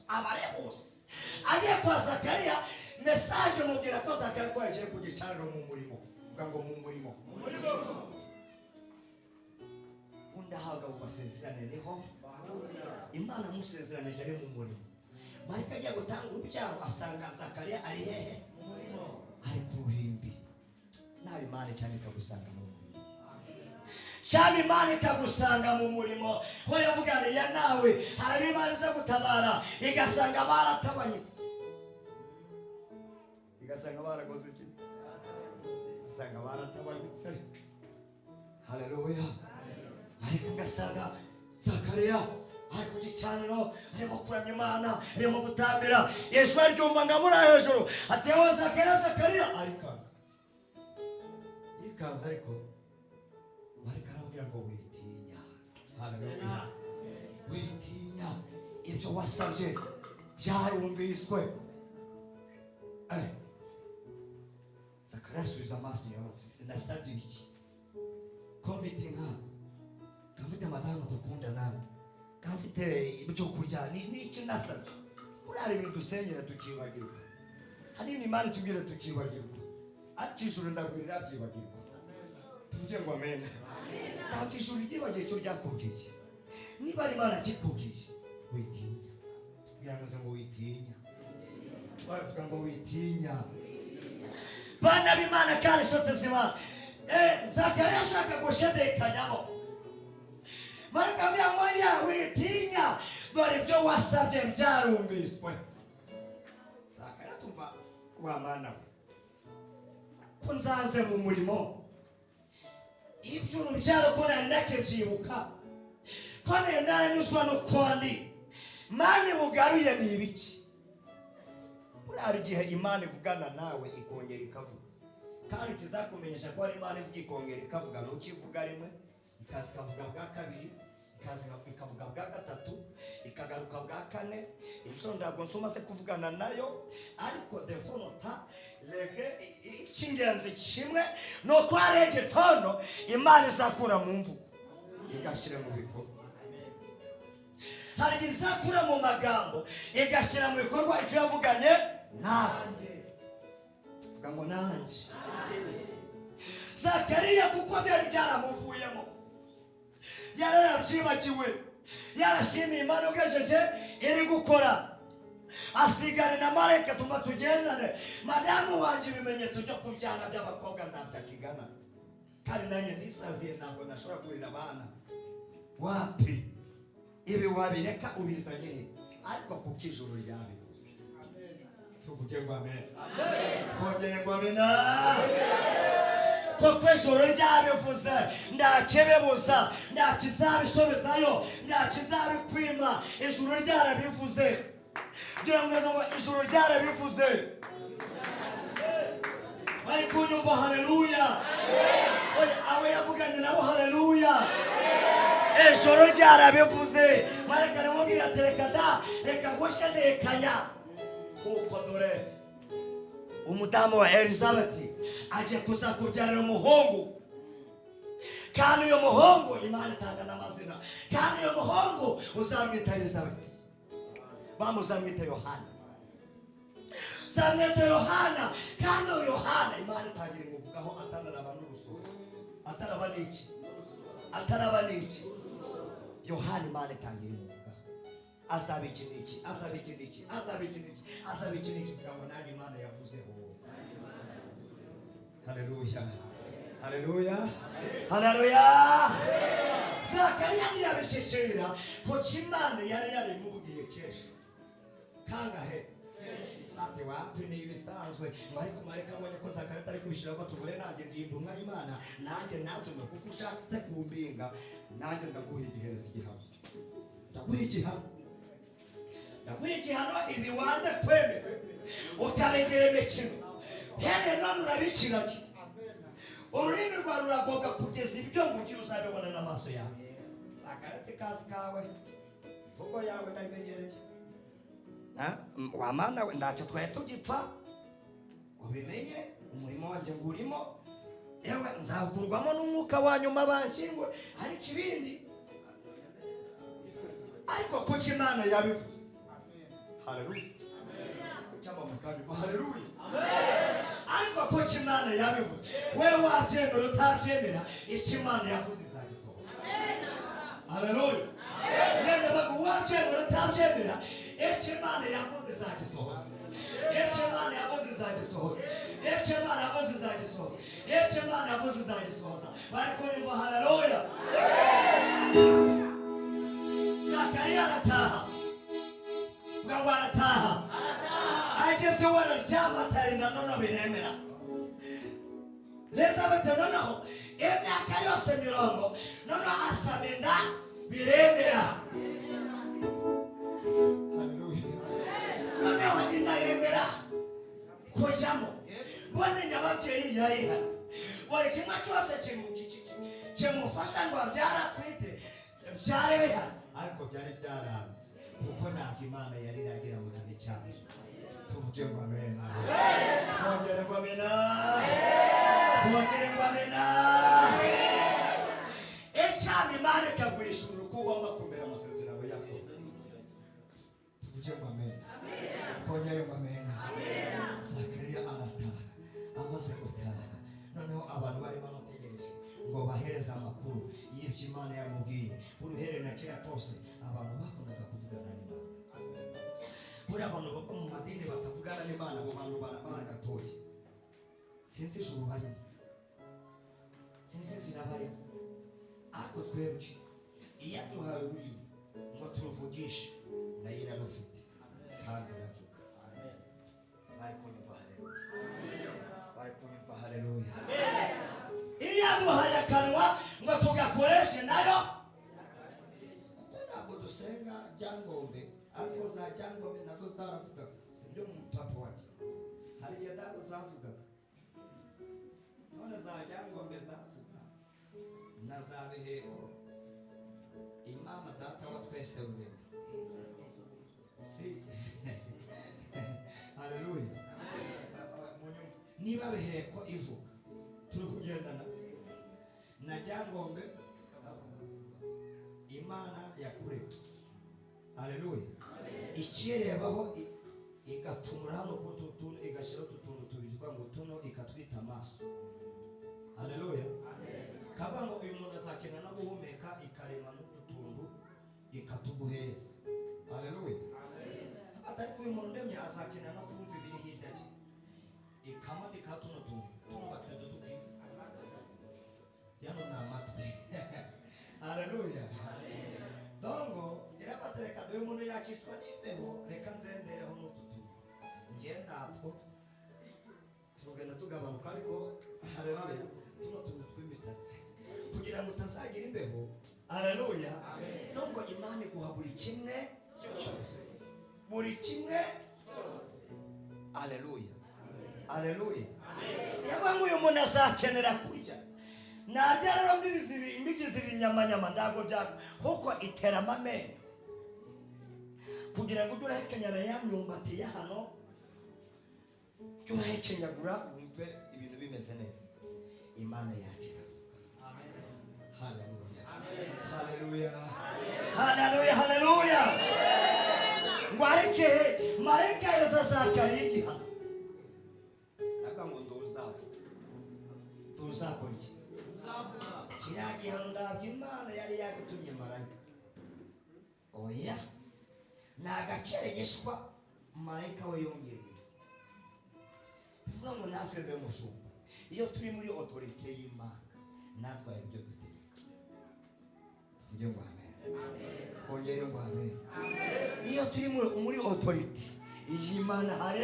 aba arihuse, agiye kwa Zakariya, message mubwira ko Zakariya ko yagiye ku gicaniro mu murimo. Vuga ngo mu murimo. Undi ahabwa mu basezerane, niho Imana amusezeranije ari mu murimo. Marayika agiye gutanga urubyaro, asanga Zakariya ari hehe? Ari ku ruhimbi. Nawe Imana cyane ikagusanga mu murimo, cyangwa Imana ikagusanga mu murimo ho yavuganiye nawe. Haraba Imana iza gutabara, igasanga baratabanyitse, igasanga barakoze iki? Igasanga baratabanyitse. Haleluya! Ariko ugasanga Zakariya ari ku gicaniro, arimo kuramya Imana, arimo gutambira. Yesu aryumva ngo amuri hejuru, ati: yewe Zakariya, Zakariya! Arikanga, yikanze. Ariko Aramubwira ngo witinya. Haleluya. Witinya, ibyo wasabye byarumviswe. Zakariya asubiza amaso inyuma ati: "Sinasabye ibiki? Ko mfite inka, ko mfite madamu dukundana, ko mfite ibyo kurya, ni iki nasabye?" Buriya hari ibintu dusengera tukibagirwa, hari ibintu Imana itubwira tukibagirwa, ariko ijuru ntabwo rirabyibagirwa. Tuvuge ngo amen. Ntabwo ijuru ryibagiwe icyo ryakubwiye. Niba ari Imana kikubwiye, witinya. Biravuze ngo witinya. Twavuga ngo witinya, bana b'Imana kandi inshuti z'Imana. Zakariya ashaka gushidikanyamo, marika ngo ya witinya, dore ibyo wasabye byarumviswe. Zakariya tumva wa Mana we, ko nzanze mu murimo, iby'urubyaro ko nari ndakibyibuka, ko nari naranyuzwa n'ukundi Mana bugaruye, ni ibiki? Buriya hari igihe Imana ivugana nawe ikongera ikavuga, kandi kizakumenyesha ko hari Imana ivuga ikongera ikavuga nuko ivuga rimwe, ikaza ikavuga bwa kabiri, ikaza ikavuga bwa gatatu, ikagaruka bwa kane. Inshuro ntabwo nsoma se kuvugana nayo, ariko defonota rege. Icy'ingenzi kimwe ni uko hari igitondo Imana izakura mu mvugo igashyira mu bikorwa. Hari igihe izakura mu magambo igashyira mu bikorwa icyo yavuganye nawe. Vuga ngo nanjye. Zakariya kuko byari byaramuvuyemo, yararabyibagiwe, yarashimiye Imana ugejeje iri gukora, asigana na marayika. Tuma tugendane, madamu wanjye ibimenyetso byo kubyara by'abakobwa ntabyo akigana, kandi nanjye nisaziye, ntabwo nashobora kurira abana. Wapi, ibi wabireka, ubizanye he? Ariko kuko ijuru ryabivuze, tuvuge ngo amen. Twongere ngo amena. Kuko ijuru ryabivuze, ntakibibuza, nta kizabisubizayo, nta kizabikwima. Ijuru ryarabivuze. Kugira ngo ngo ijuru ryarabivuze. Bari kunyumva? Haleluya! Oya, abo yavuganye nabo, haleluya! Ijuru ryarabivuze. Marayika aramubwira ati: "Reka da, reka gushidikanya, kuko dore umudamu wa Elizabeth agiye kuza kubyarira umuhungu, kandi uyu muhungu Imana itanga n'amazina, kandi uyu muhungu uzamwita Elizabeth, bamuzamwita Yohana, uzamwita Yohana." Kandi uyu Yohana Imana itangira imuvugaho atararaba n'urusoro, ataraba n'iki, ataraba n'iki. Yohana Imana itangira imuvugaho, azaba iki n'iki, azaba iki n'iki, azaba iki n'iki, azaba iki n'iki. Kugira ngo nanjye Imana yavuzeho. Haleluya, haleluya, haleluya! Zakariya ntiyabishyikira, kuko Imana yari yarimubwiye kenshi. Kangahe? Ati: "Wapi, ni ibisanzwe." Ngo ariko marayika abonye ko Zakariya atari kubishyira, ko tubure, nanjye ndi intumwa y'Imana, nanjye natumwe, kuko ushatse kumbinga, nanjye ndaguha igihereza igihano, ndaguha igihano, ndaguha igihano. Ibi wanze kwemera ukabigira imikino, hereye none urabikirage, ururimi rwawe ruragoga kugeza ibyo ngugiye uzabibona n'amaso yawe. Zakariya ati: "Kazi kawe, imvugo yawe ndayimenyereye. Wa Mana we, ntacyo twari tugipfa. Ubimenye, umurimo wanjye ngurimo, yewe nzawukurwamo n'umwuka wa nyuma banshyingwe, ariko ibindi, ariko kuko Imana yabivuze." Haleluya! Cyangwa mukanyumva? Haleluya! Ariko kuko Imana yabivuze, wewe wabyemera utabyemera, icyo Imana yavuze izagisohoza. Haleluya! Yemwe bagu, wabyemera utabyemera, icyo Imana yavuze izagisohoza. Icyo Imana yavuze izagisohoza. Icyo Imana yavuze izagisohoza. Icyo Imana yavuze izagisohoza. Bari kunyumva? Haleluya! Zakariya arataha. Vuga ngo arataha. Ageze iwe araryama, atarinda, noneho biremera. Elizabeth noneho imyaka yose 40, noneho asaba inda, biremera. Haleluya! Noneho inda yemera kujyamo. Mbone nyababyeyi yari ihari, buri kimwe cyose Kimufasha ngo abyare atwite byari bihari, ariko byari byaranze kuko ntabwo Imana yari iragera mu gihe cyayo. Tuvuge ngo amena. Twongere ngo amena. Twongere ngo amena. Icama Imana ikaguhishurira uko ugomba kumera, amasezerano yasohoka. Tuvuge ngo amena. Twongere ngo amena. Zakariya arataha. Amaze gutaha, noneho abantu bari bamutegereje ngo bahereze amakuru y'ibyo Imana yamubwiye. Uruhere na kera kose abantu bakundaga kuvugana n'Imana. Buriya abantu baba mu madini batavugana n'Imana, abo bantu baragatoye. Sinzi ijuru barimo, sinzi inzira barimo. Ariko twebwe iyo aduhaye ururimi ngo turuvugishe, nayo irarufite kandi iravuga. Bari kunyumva? Haleluya! Bari kunyumva? Haleluya! Iyo yaduhaye akanwa ngo tugakoreshe, nayo, kuko ntabwo dusenga byangombe, ariko za byangombe nazo zaravugaga. Sibyo? Mu papa wanjye hari igihe ntabwo zavugaga, none za byangombe zavuga na za biheko. Imana Data wa twese rurema si? Haleluya! Niba biheko ivuga, turi kugendana na byangombe Imana yakuremye. Haleluya! Ikirebaho igapfumura hano kuri utu tuntu, igashyiraho utu tuntu tubiri tuvuga ngo tuno, ikatwita amaso. Haleluya! Kavuga ngo uyu muntu azakenera no guhumeka, ikarema n'utu tuntu ikatuguhereza. Haleluya! Ariko uyu muntu ndemye azakenera no kumva ibiri hirya ye, ikamadika tuno tuntu, tuno batwita uduki, yano ni amatwi. Haleluya! Dongo irabatereka, dore umuntu yakicwa n'imbeho, reka nzendereho n'utu tuntu nge natwo tugenda tugabanuka. Ariko haleluya, tuno tuntu tw'imitratsi kugira ngo utazagira imbeho. Haleluya! Dongo Imana iguha buri kimwe cyose, buri kimwe. Haleluya, haleluya! Yavuga ngo uyu muntu azakenera kurya, narya rero mbigize ibinyamanyama ntabwo byaka, kuko iteramo amenyo kugira ngo ujye urahekenyana ya myumbati ya hano, ujye urahekenyagura wumve ibintu bimeze neza. Imana yacu iravuga. Haleluya, haleluya, haleluya, haleluya! Ngo areke marayika ahereza Zakariya igihano, aravuga ngo nduzavuga, tuzakora iki? Kiriya gihano ntabwo Imana yari yagitumye marayika. Oya, ni agakeregeshwa marayika we yongereye. Bivuga ngo natwe mbe mushumba, iyo turi muri autorité y'Imana, natwe hari ibyo dutegeka. Tuvuge ngo amen. Twongere ngo amen. Iyo turi muri autorité y'Imana, hari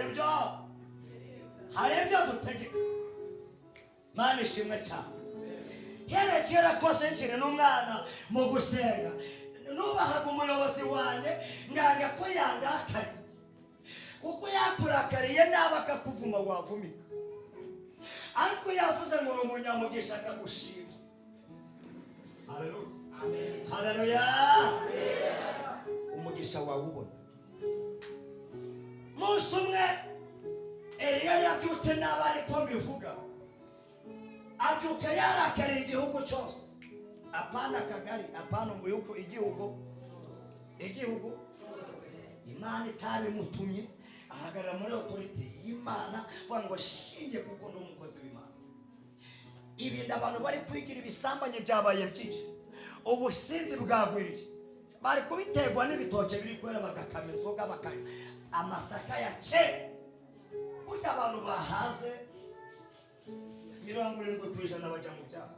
ibyo dutegeka. Mana ishimwe cyane. Here kera kose nkiri n'umwana, mu gusenga nubahaga umuyobozi wanjye, nganga ko yandakariye, kuko yakurakariye nabi akakuvuma wavumika, ariko yavuze ngo uri umunyamugisha akagushima. Haleluya, haleluya! Umugisha wawe ubona. Munsi umwe Eliya yabyutse nabi, ariko mbivuga, abyuka yarakariye igihugu cyose, apana akagari, apana umuyuko, igihugu, igihugu. Imana itabimutumye, ahagarara muri autorité y'Imana avuga ngo shinge kuko ndi umukozi w'Imana. Ibintu abantu bari kwigira ibisambanyi byabaye byinshi, ubusinzi bwagwiriye, bari kubiterwa n'ibitoke biri kwera, bagakama inzoga, bakanywa amasaka ya kera. Burya abantu bahaze, 70% bajya mu byaha.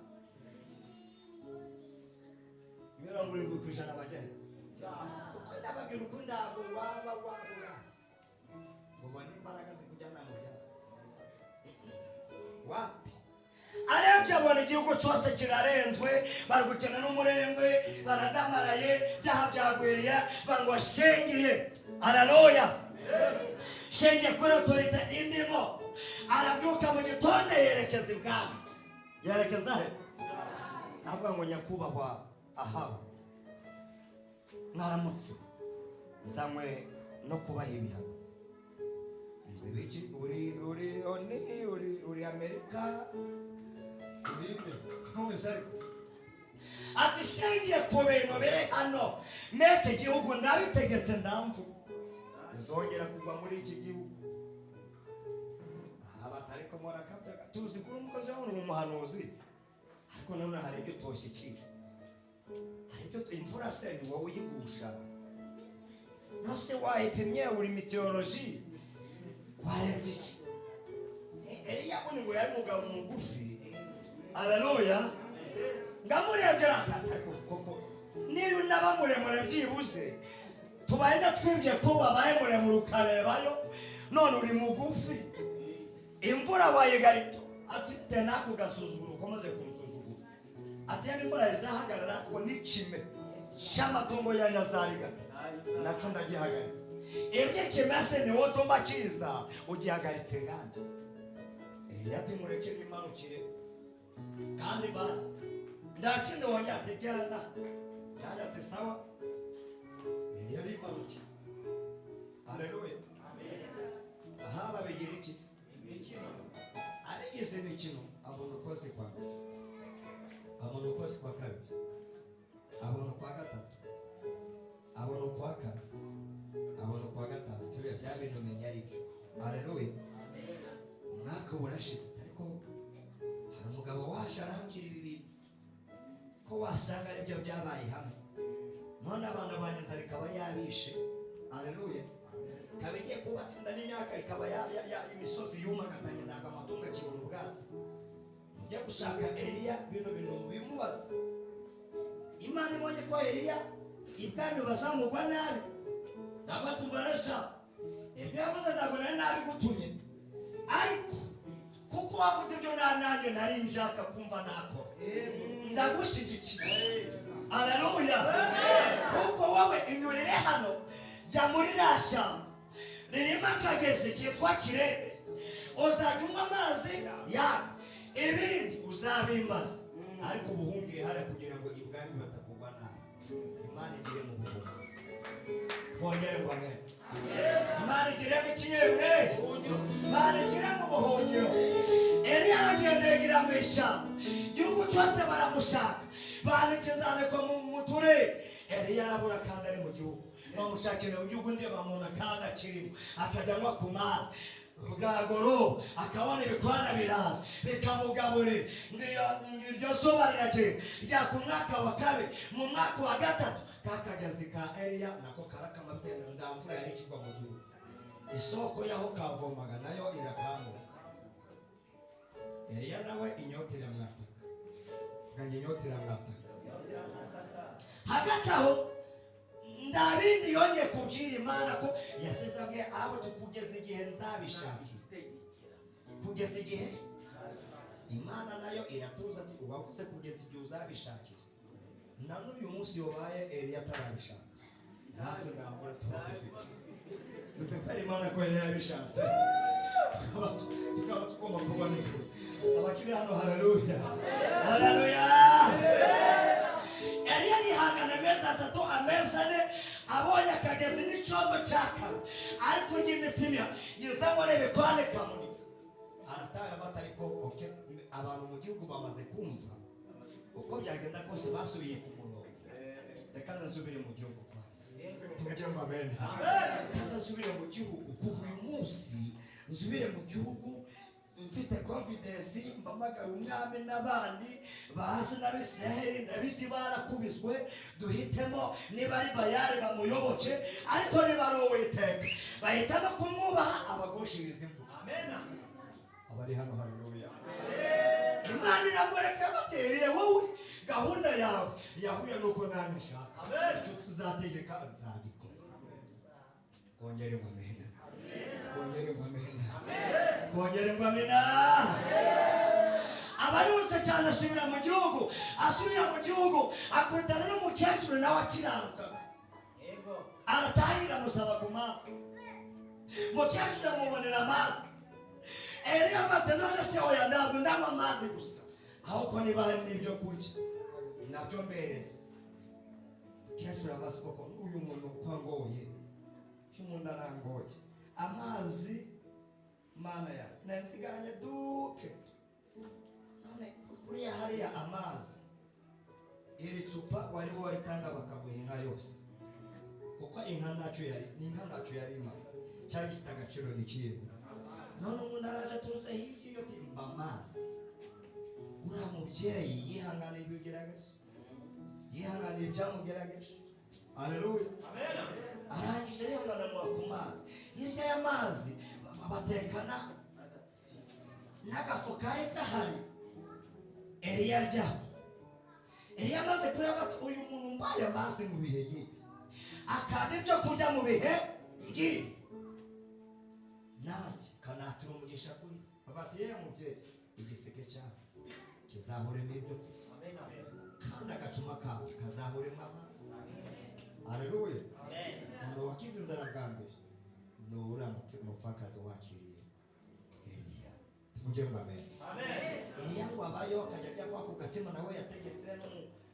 70% bajya, kuko ndababwira ukuri, ntabwo waba waburaye ngo ubone imbaraga zikujyana mu byaha, wapi. Arebye abona igihugu cyose kirarenzwe, bari gukina n'umurengwe, baradamaraye, byaha byagwiriye, bavuga ngo shengiye. Haleluya! Shengiye kuri autorité indimo. Arabyuka mu gitondo yerekeza ibwami. Yerekeza he? Avuga ngo: "Nyakubahwa Ahabu, mwaramutse, nzanywe no kubaha ibihano." Ngo: "Ibiki? Uri oni uri Amerika, uri nde?" Ntumeze, ariko ati: "Shingiye ku bintu biri hano n'iki gihugu, ndabitegetse, ndamvuga zongera kugwa muri iki gihugu." Aha batari ko murakabyaga, tuzi ko uri umukozi wawe, uri umuhanuzi, ariko nanone hari ibyo utoshyikira, hari ibyo. Imvura se ni wowe uyigusha? Nose wayipimye? Uri météorologie? Warebye iki? Eliya ngo yari umugabo mugufi. Aleluya! Ndamurebye, aratata, ariko koko niba unaba muremure, byibuze tubaye natwibye ko wabaye muremure ukarebayo, none uri mugufi, imvura wayigarito. Ati: "Te nako gasuzuguro ukomeze kunsuzugura." Ati: "Yani imvura izahagarara ko n'ikime cy'amatungo yanyu azarigata nacyo ndagihagaritse. Iby'ikimese ni wowe utuma kiza, ugihagaritse ngande?" Eliya ati: "Mureke nimanukire kandi bazi nta kindi." Wongera ati: "Genda." Nanjye ati: "Sawa." Eliya arimanukira. Haleluya! Aha babigira iki? Abigize imikino. Abona ukwezi kwa mbere, abona ukwezi kwa kabiri, abona ukwa gatatu, abona ukwa kane, abona ukwa gatanu. Turiya bya bintu umenya ari byo. Haleluya! Umwaka urashize, ariko hari umugabo waje arambwira ibi bintu ko wasanga aribyo byabaye hamwe, none abantu banjye inzara ikaba yabishe. Haleluya! Ikaba igiye kubatsinda n'imyaka ikaba imisozi yumagatanye, ntabwo amatungo akibona ubwatsi. Mujye gushaka Eliya, bino bintu mubimubaze. Imana ibonye ko Eliya ibwami bazamugwa nabi, ndavuga tumbaresha ibyo yavuze, ntabwo nari nabigutumye, ariko kuko wavuze ibyo nanjye nari nshaka kumva nakora, ndagushyigikiye. Aleluya! Kuko wowe inyurire hano, jya muri ririya shyamba ririmo akagezi kitwa Kirete, uzajya unywa amazi yako, ibindi uzabimbaza, ariko ubuhungiye hariya kugira ngo ibwami batakugwa nabi. Imana igire mu buhungiro. Twongere ngo amen. Imana igire mu kinyebwe, Imana igire mu buhungiro. Eliya aragenda yigira mu ishyamba, igihugu cyose baramushaka, bandika inzandiko mu turere, Eliya arabura kandi ari mu gihugu. Bamushakira mu gihugu, undi bamubona kandi akirimo, akajya anywa ku mazi, bwagoroba akabona ibikwana biraza bikamugaburira. Iryo zuba riragenda ryaka umwaka wa kabiri, mu mwaka wa gatatu ka kagezi ka Eliya nako karakama, bitewe nta mvura yari ikigwa mu gihugu. Isoko y'aho kavomaga nayo irakamuka. Eliya nawe inyota iramwataka. Vuga ngo: "Inyota iramwataka." Hagati aho nta bindi yongeye kubwira Imana, ko yasize abwiye abo kugeza igihe nzabishakira, kugeza igihe. Imana nayo iratuza, ati: "Ubavuze kugeza igihe uzabishakira." Na n'uyu munsi yobaye Eliya atarabishaka, natwe nta mvura tuba dufite. Dupepere Imana ko Eliya yabishatse, tukaba tugomba kubona imvura. Abakiri hano, haleluya, haleluya! Eliya yihangana amezi 3, amezi 4, abonye akagezi n'icondo cyakame, ari kurya imitsima yiza ngo arebe kwane kamunika, arataye amata. Ariko okay, abantu mu gihugu bamaze kumva uko byagenda kose basubiye ku murongo. Reka nsubire mu gihugu kwanza. Tuvuge ngo amen. Kandi nsubire mu gihugu, kuva uyu munsi nsubire mu gihugu mfite confidence, mpamagara umwami n'abandi bazi n'Abisiraheli, ndabizi barakubiswe, duhitemo niba ari Bayari bamuyoboke, ariko niba ari Uwiteka bahitamo kumwubaha, abagushiriza imvura. Abari hano, haleluya! Imana iramureka, batereye wowe gahunda yawe yahuye nuko nanjye nshaka, icyo tuzategeka nzagikora. Twongere ngo amena. Twongere ngo amena. Twongere ngo amena. Abaruse cyane, asubira mu gihugu. Asubira mu gihugu akubitana n'umukecuru nawe akiranukaga, aratangira amusaba ku mazi. Umukecuru amubonera amazi. Eliya ati: "None se oya, ntabwo ndanywa amazi gusa, ahubwo niba hari n'ibyo kurya." Nabyo mbereze. Mukecuru amazi koko, uyu muntu uko angoye, uyu muntu arangoye. Amazi, Mana yawe, nsigaranye duke. None buriya hariya amazi, iri cupa wari waritanga bakaguha inka yose, kuko inka ntacyo yari, ni inka ntacyo yari imaze, cyari gifite agaciro ni ikihe? None umuntu araje aturutse hirya iyo ati mba amazi. Uriya mubyeyi yihanganiye ibigeragezo, yihanganiye ibyamugerageje. Aleluya! Arangije yihangana ku mazi. Hirya y'amazi batekana n'agafu kari gahari. Eliya aryaho. Eliya amaze kureba ati: "Uyu muntu mbaye amazi mu bihe ngibi, akaba ibyo kurya mu bihe ngibi, nanjye kanatura umugisha kuri." Bati: "Yewe mubyeyi, igiseke cyawe kizahoremo ibyo kurya, kandi agacuma kawe kazahoremo amazi." Aleluya! Umuntu wakize inzara bwa mbere ni uriya mupfakazi wakiriye Eliya. Tuvuge ngo amen. Eliya ngo abayo, akajya ajya kwa ku gatsima nawe yategetse,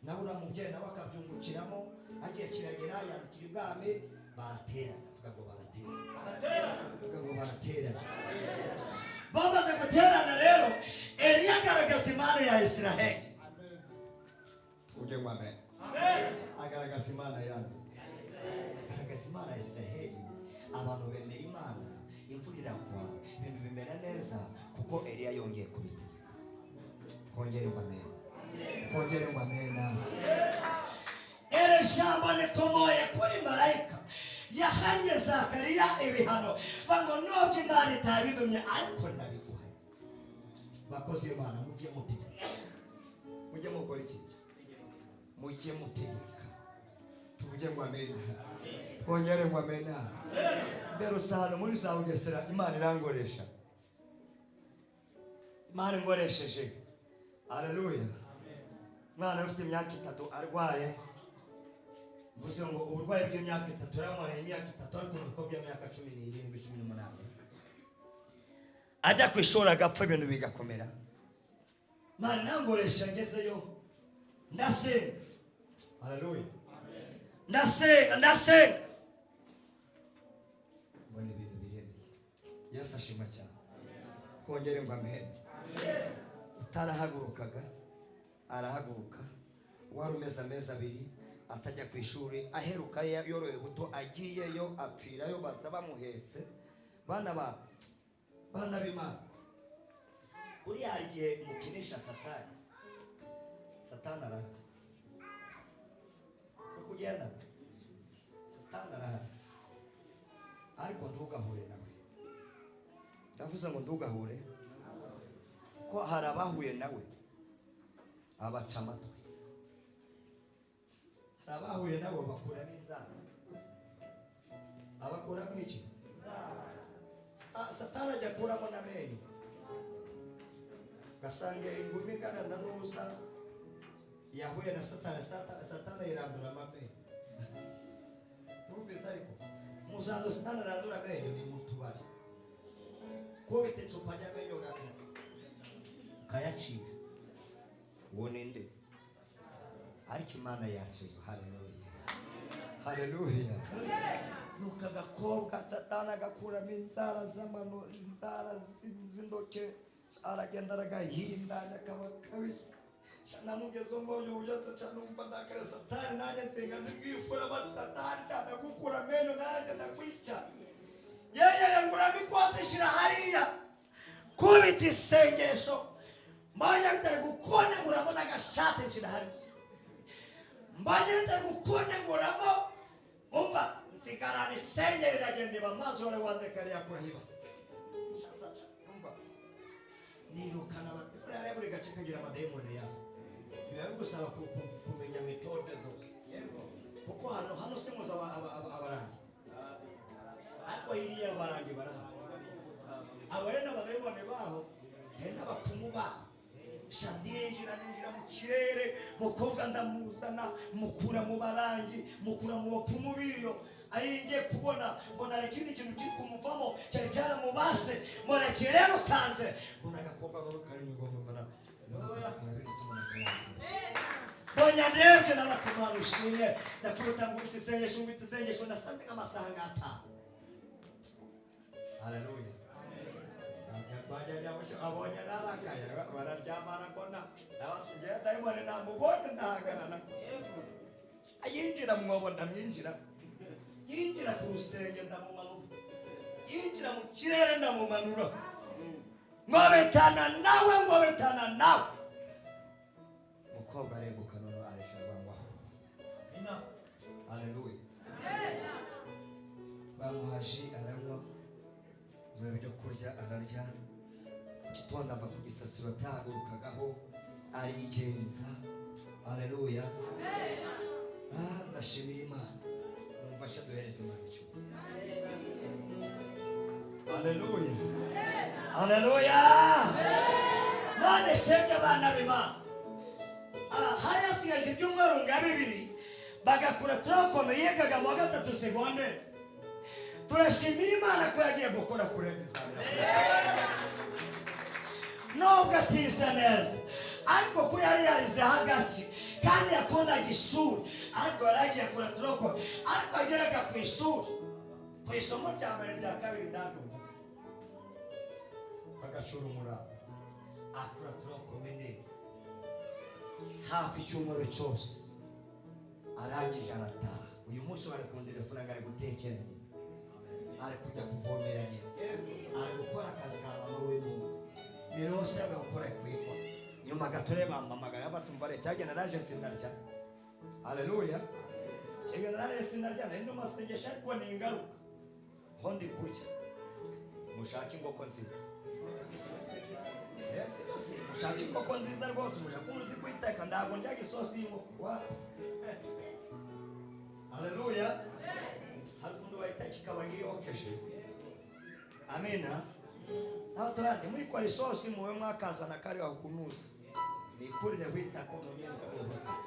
nawe uriya mubyeyi nawe akabyungukiramo. Agiye kiragera, yandikira ibwami, baraterana. Vuga ngo baraterana, vuga ngo baraterana. Bamaze guterana rero, Eliya agaragaza Imana ya Israheli. Tuvuge ngo amen. Agaragaza Imana yandi, agaragaza Imana ya Israheli. Abantu bemera Imana, imvura iragwa, ibintu bimera neza, kuko Eliya yongeye kubitegeka. Twongere ngo amen, twongere ngo amen. Iri jambo rikomoye kuri marayika yahanye Zakariya ibihano, ngo nubwo Imana itabidumye ariko ndabiguhaye. Bakozi Imana, mujye mutegeka. Mujye mukora iki? Mujye mutegeka. Tuvuge ngo amen, twongere ngo amen. Mbere usanga muri za Bugesera Imana irangoresha, Imana ingoresheje. Aleluya! Umwana ufite imyaka 3 arwaye, mvuze ngo uburwayi bw'imyaka 3, yaramwareye imyaka 3, ariko ni umukobwa w'imyaka 17, 18, ajya ku ishuri agapfa, ibintu bigakomera. Imana inangoresha, ngezeyo ndasenga. Aleluya! Ndasenga, ndasenga, mbona ibintu biremeye. Yesu ashima cyane. Twongere ngo amen. Utarahagurukaga arahaguruka, wari umeze amezi 2 atajya ku ishuri, aheruka yoroye buto, agiyeyo apfirayo, baza bamuhetse. Bana ba bana b'Imana, buriya hari igihe mukinisha Satani. Satani arahari, turi kugenda, Satani arahari, ariko ntugahure nawe. Ndavuze ngo ntugahure, ko hari abahuye nawe abaca amatwi, hari abahuye nabo bakuramo inzara. Abakuramo iki? Satani ajya akuramo n'amenyo, ugasanga ingumi igana na nuza yahuye na Satani. Satani yiranduramo amenyo. Numvise ariko muzando Satani arandura amenyo ni mu tubari, kubita icupa ry'amenyo ukayacira. Uwo ni nde? Ariko Imana yacu, haleluya, haleluya! Nuko agakobwa Satani agakuramo inzara z'amano, inzara z'indoke, aragenda aragahindanya kaba kabi. Namugezeho mbonye uburyo nsa, numva ndakare. Satani nanjye nsenga ndimwifura, bati: "Satani cyane gukura amenyo, nanjye ndakwica." Yeye nguramo ikote, shira hariya, kubita isengesho, mbonye bitari gukunda nguramo n'agashati, nshira hariya. Mbonye bitari gukunda nguramo, umva, nsigarana isengeri, iragenda iba amazi. Wari wandeka yakuraho ibase, umva, nirukana. Buriya rero buri gace kagira amadayimoni yabo, biba bigusaba kumenya méthode zose, kuko hano si muzi abarangi, ariko hirya abarangi barahari. Abo rero n'abadayimoni baho, hari n'abapfumu baho. Sha ndinjira, ninjira mu kirere, mukobwa ndamuzana, mukura mu barangi, mukura mu bapfumu biyo. Ari ngiye kubona, mbona hari ikindi kintu kiri kumuvamo cyari cyaramubase, mbona kirerukanze, mbona agakobwa kari inyuma, mbona karabindutse, mbona karangije. Mbonye ndebye n'abatima ushimwe, nakubita ngubita isengesho, ngubita isengesho, nasanze nk'amasaha nk'atanu. Haleluya. Twajya abonye narakaye, bararyamana mbona nabasigaye dayimoni namubonye ndahangana na yinjira mu mwobo ndamwinjira, yinjira ku rusenge ndamumanura, yinjira mu kirere ndamumanura, ngobetana nawe, ngobetana nawe. Umukobwa areguka noneho aresha ngo haleluya. Bamuha jus aranywa, mu byo kurya ararya. Mu gitondo ava ku gisasiro atahagurukagaho, arigenza. Haleluya. Ah, ndashimira Imana. Mumfashe duhereze Imana icyubahiro. Haleluya, haleluya. None shemye abana b'Imana. Ah, hari hasigaje ibyumweru nka 2 bagakura tronc commun, yigaga mu wa gatatu segonderi. Turashimira Imana ko yagiye gukora kurenga izamini, nubwo atize neza, ariko ko yari yarize hagati kandi yakundaga ishuri. Ariko yari agiye kura tronc commun, ariko ageraga ku ishuri, ku isomo rya mbere, rya kabiri, ndabyumva bagacura umurava, akura tronc commun neza hafi icyumweru cyose. Arangije arataha. Uyu munsi bari kundelefona ngo ari gutekera nyina, ari kujya kuvomera nyina, ari gukora akazi ka mama we mu rugo, mirimo yose yaba gukora kuyikora. Nyuma gato rero bampamagara batumva cyagenda naje sinarya. Haleluya. Cyagenda naje sinarya, nari ndi mu masengesho, ariko ni ingaruka ho ndi kurya. Mushake inkoko nziza. Yes, rwose mushake inkoko nziza rwose, mushake umuntu uzi kuyiteka. Ntabwo ndya isosi y'inkoko, wapi. Haleluya. Hari ukuntu bayiteka ikaba ngiyokeje. Amina. Naho turande muyikora isosi, muwe mwakazana kariya kunuza nikurire witako nongere nikure witako.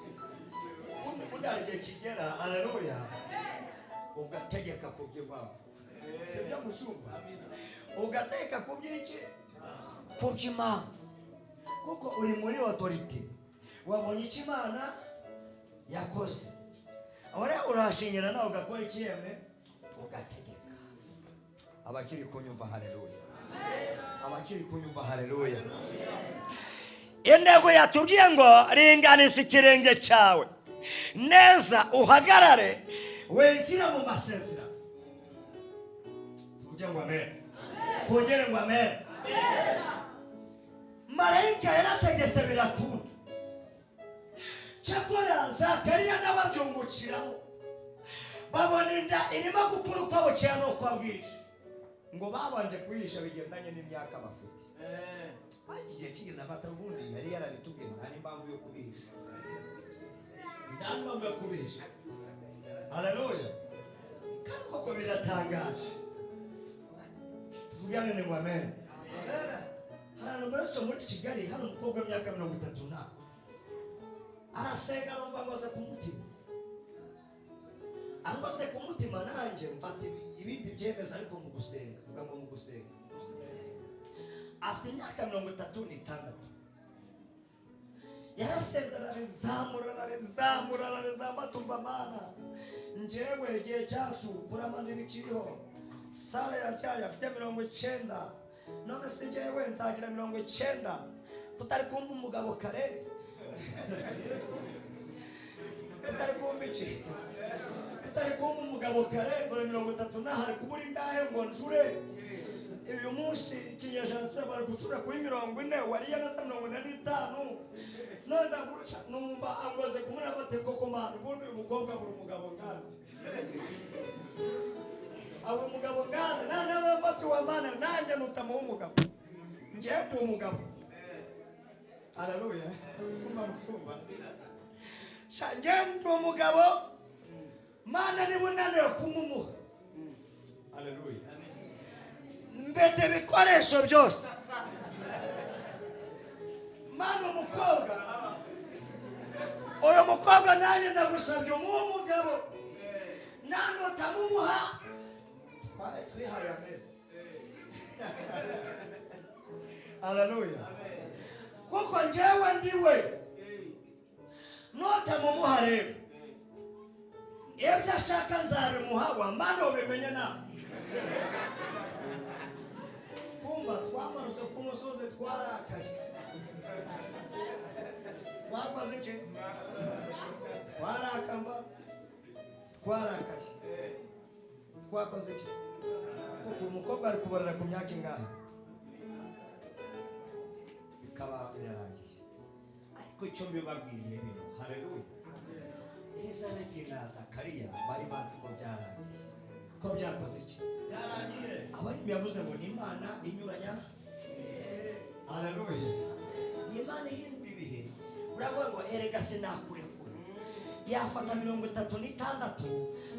Ubundi hari igihe kigera, haleluya, ugategeka ku by'impamvu, sibyo mushumba? Ugateka ku by'iki? Ku by'impamvu, kuko uri muri autorité, wabonye icyo Imana yakoze. Aho rero urashingira nawe ugakora ikiyeme, ugategeka. Abakiri kunyumva, haleluya. Abakiri kunyumva, haleluya. Intego yatubwiye ngo ringaniza ikirenge cyawe neza, uhagarare, winjire mu masezerano. Tuvuge ngo amen, kongere ngo amen. Marayika yarategetse birakunda. Cyakora Zakariya n'ababyungukiramo babona inda irimo gukura uko bukeye n'uko bwije. Ngo babanje kuyihisha bigendanye n'imyaka bafite, ariko igihe kigeze afata. Ubundi yari yarabitubwiye, nta n'impamvu yo kubihisha, nta n'impamvu yo kubihisha. Haleluya. Kandi koko biratangaje. Tuvugane ngo amen. Hari ahantu mperutse muri Kigali, hari umukobwa w'imyaka 30 na arasenga, numva ngoze ku mutima, angoze ku mutima, nanjye mfata ibindi byemezo. Ariko mu gusenga, vuga ngo mu gusenga. Afite imyaka 36. Yarasenze, ararizamura, ararizamura, ararizamura. Tumva Mana, njyewe igihe cyacu kurama ntibikiriho. Sara yabyaye afite 90, none se njyewe nzagira 90 tutari kumva umugabo kare, tutari kumva iki, tutari kumva umugabo kare? Ngo 30 n'ahari kubura ingahe ngo ncure? Uyu munsi ikinyejana turabara gucura kuri 40, wariye neza 45, none ndagurusha. Numva angoze kumwe bate koko Mana. Ubundi uyu mukobwa abura umugabo ngande, abura umugabo ngande? Nane bati wa Mana, nanjye nutamuha umugabo, ngewe ndi umugabo. Haleluya. Kumva mushumba, sha ngewe ndi umugabo. Mana, niba unaniwe kumumuha, haleluya, mfite ibikoresho byose. Mana, umukobwa, uyu mukobwa nanjye ndagusabye umuhe umugabo, nanutamumuha twari twihaye amezi. Haleluya. Kuko njyewe ndiwe. Notamumuha rero ibyo ashaka nzabimuha, wamara ubimenye nawe. Kumva twamanutse ku musozi twarakaye, twakoze iki? Twarakamba, twarakaye, twakoze iki? Kuko uyu mukobwa ari kubarira ku myaka ingahe, bikaba birarangiye. Ariko icyo mbibabwiriye bino, haleluya, Elizabeth na Zakariya bari bazi ko byarangiye, ko byakoze iki? Abarimu yavuze ngo ni Imana inyuranya, haleluya, ni Imana ihindura ibihe. Uravuga ngo erega sinakurekura, yafata 36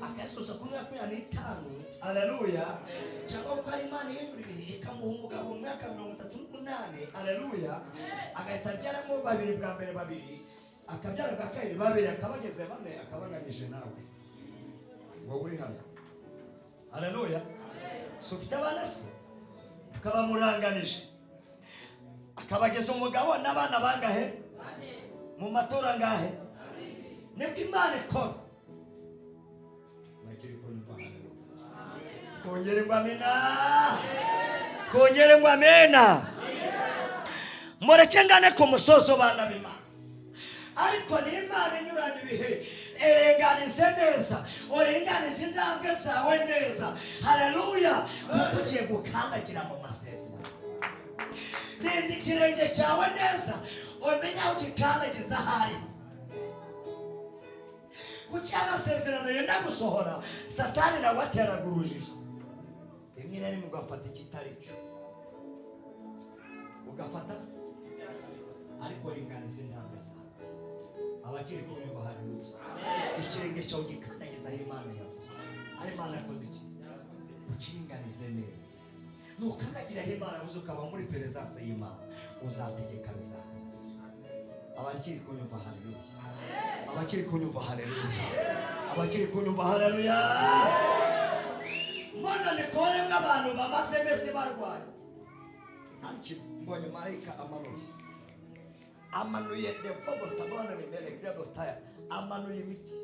akayisoza kuri 25, haleluya, cyangwa ko ari Imana ihindura ibihe ikamuha umugabo mu myaka 38, haleluya, agahita abyaramo babiri bwa mbere babiri, akabyara bwa kabiri babiri, akabageze bane, akabanganyije nawe wowe uri hano. Haleluya. So ufite abana se ukaba muranganije, akabageza umugabo n'abana bangahe mu matora angahe? Nibwo Imana ikora. Mwakiri kunyumva? Haleluya. Twongere ngo amena, twongere ngo amena. Mureke ngane ku musozo, bana b'Imana. Ariko ni Imana inyurana ibihe, iringanize neza, uringanize intambwe zawe neza, haleluya, kuko ugiye gukandagira mu masezerano. Rinda ikirenge cyawe neza, umenye aho ugikandagiza aho ariho. Kuki amasezerano yenda gusohora, Satani nawe ateraga urujijo, rimwe na rimwe ugafata ikitari cyo ugafata, ariko ringaniza intambwe zawe. Abakiri kunyumva, haleluya. Ikirenge cyawe gikandagiza aho Imana yavuze, aho Imana yakoze iki, ukiringanize neza. Nukandagira aho Imana yavuze, ukaba muri presence y'Imana, uzategeka bizakumvira. Abakiri kunyumva, haleluya. Abakiri kunyumva, haleluya. Abakiri kunyumva, haleluya. Mbona ni kubonemo abantu bamaze iminsi barwaye, Ariko mbonye marayika amanuye, amanuye devogotabona rimerekirebotaya, amanuye imiti.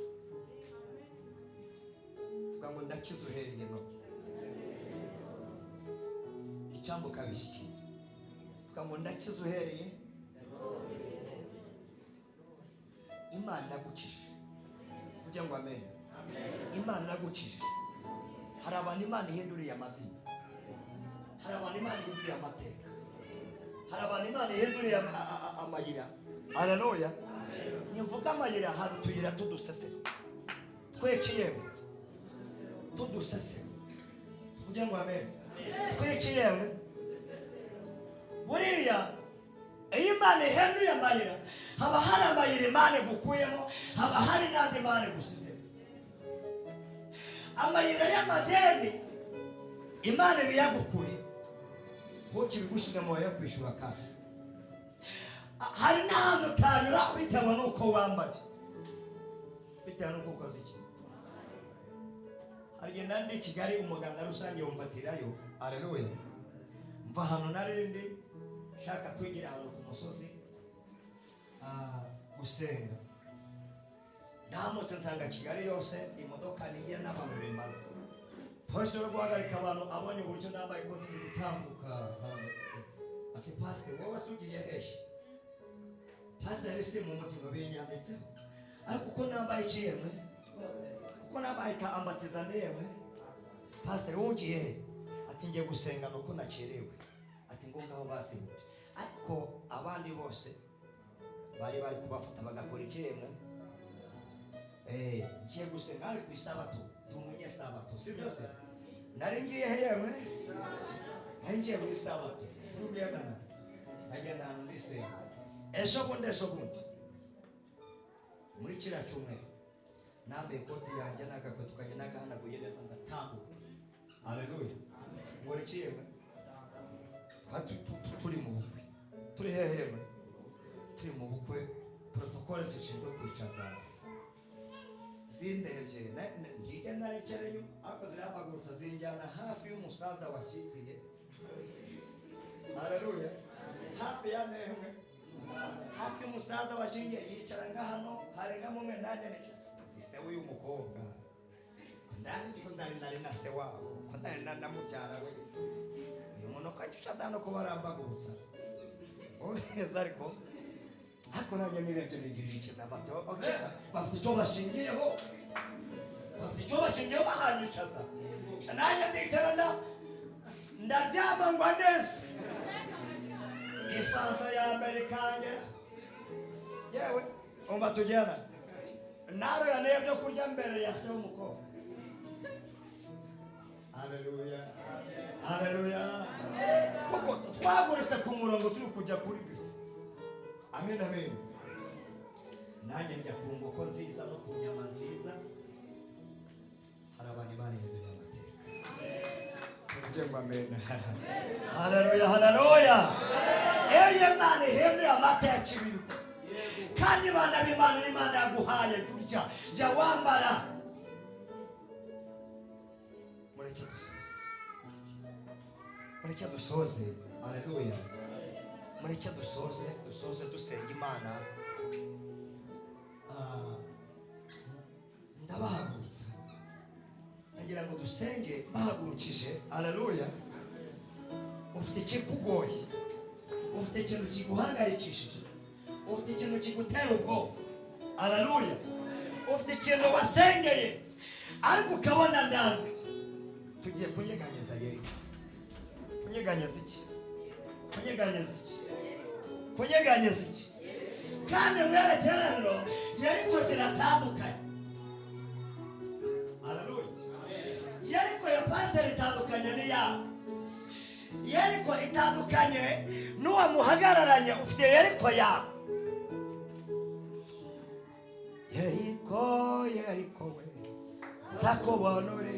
Vuga ngo ndakize uhereye no icyambuka bishyikira. Vuga ngo ndakize uhereye. Imana iragukijije. Tuvuge ngo amen. Imana iragukijije. Hari abantu Imana ihinduriye amazina, hari abantu Imana ihinduriye amateka, hari abantu Imana ihinduriye amayira. Haleluya. Nimvuga amayira, hari utuyira tudusesero tweciyewe, tudusesero. Tuvuge ngo amen. Tweciyewe. Buriya iyo Imana ihinduye amayira, haba hari amayira Imana igukuyemo, haba hari n'andi Imana igusizemo. Amayira y'amadeni Imana iba iyagukuye, ntukibigushire mu yo kwishyura cash. Hari n'ahantu utanyura bitewe n'uko wambaye, bitewe n'uko ukoze iki. Hari igihe nari ndi i Kigali, umuganda rusange wumvatirayo, haleluya, mva ahantu nari ndi nshaka kwigira ahantu ku musozi gusenga, ndamutse nsanga Kigali yose imodoka nigiye n'abantu bimara. Polisi yo guhagarika abantu abonye uburyo nambaye ikoti ndi gutambuka, ati pasiteri wowe se ugiye hehe? Pasiteri si mu mutima binyanditseho, ariko uko nambaye iciyemwe, kuko nambaye ka ambatiza ndemwe. Pasiteri wowe ugiye he? Ati ngiye gusenga nuko nakerewe. Ati ngo ngaho basimbutse. Ariko abandi bose bari bari kubafata bagakora iciyemwe. Ngiye gusenga ari ku isabato, ndi umunyesabato, si byose? Nari ngiye he yemwe? Nari ngiye mu isabato, turi kugendana, ndagenda ahantu ndisenga. Ejo bundi, ejo bundi muri kiriya cyumweru nambaye ikoti yanjye n'agakweto kanjye n'agahanaguye neza, ndatambuka. Haleluya. Nkora iki yemwe? Turi mu bukwe, turi hehe yemwe? Turi mu bukwe, protokole zishinzwe kwicaza zindebye, ngiye narekera inyuma, ariko zirampagurutsa zinjyana hafi y'umusaza washyingiye. Haleluya. Hafi ya nehwe. Hafi y'umusaza washingiye yicara nga hano harenga mumwe, nanjye nicaza Ise w'uyu mukobwa, ko ndani ko ndari nari na se wabo, ko ndari na mubyara we, uyu muntu ko agicaza hano ko barambagurutsa ubeza. Ariko nanjye nirebye nigirira ikiza. Bati okay, bafite icyo bashingiyeho, bafite icyo bashingiyeho bahanyicaza. Nanjye ndicara ndaryama ngwa neza. Ifanta ya mbere ikangera, yewe umva, tujyana naroya byo kurya mbere ya se w'umukobwa. Haleluya, haleluya! Kuko twagurutse ku murongo turi kujya kuri buffet. Amen, amen. Nanjye njya ku ngoko nziza no ku nyama nziza. Hari abantu Imana ihinduriye amateka, tuvuge ngo amen. Haleluya, haleluya! Iyo Imana ihinduye amateka iba ibikoze. Kandi bana b'Imana, Imana yaguhaye kurya, jya wambara. Mureke dusoze, mureke dusoze. Haleluya. Mureke dusoze, dusoze dusenga Imana. Ndabahagurutsa, ndagira ngo dusenge bahagurukije. Haleluya! Ufite ikikugoye, ufite ikintu kiguhangayikishije, ufite ikintu kigutera ubwoba. Haleluya! Ufite ikintu wasengeye ariko ukabona ndanze. Tugiye kunyeganyeza Yeriko. Kunyeganyeza iki? Kunyeganyeza iki? Kunyeganyeza iki? Kandi mwene teraniro, Yeriko ziratandukanye. Haleluya! Yeriko ya pasiteri itandukanye n'iyawe, Yeriko itandukanye n'uwo muhagararanye. Ufite Yeriko yawe. Yeriko, Yeriko we, nzakubona uri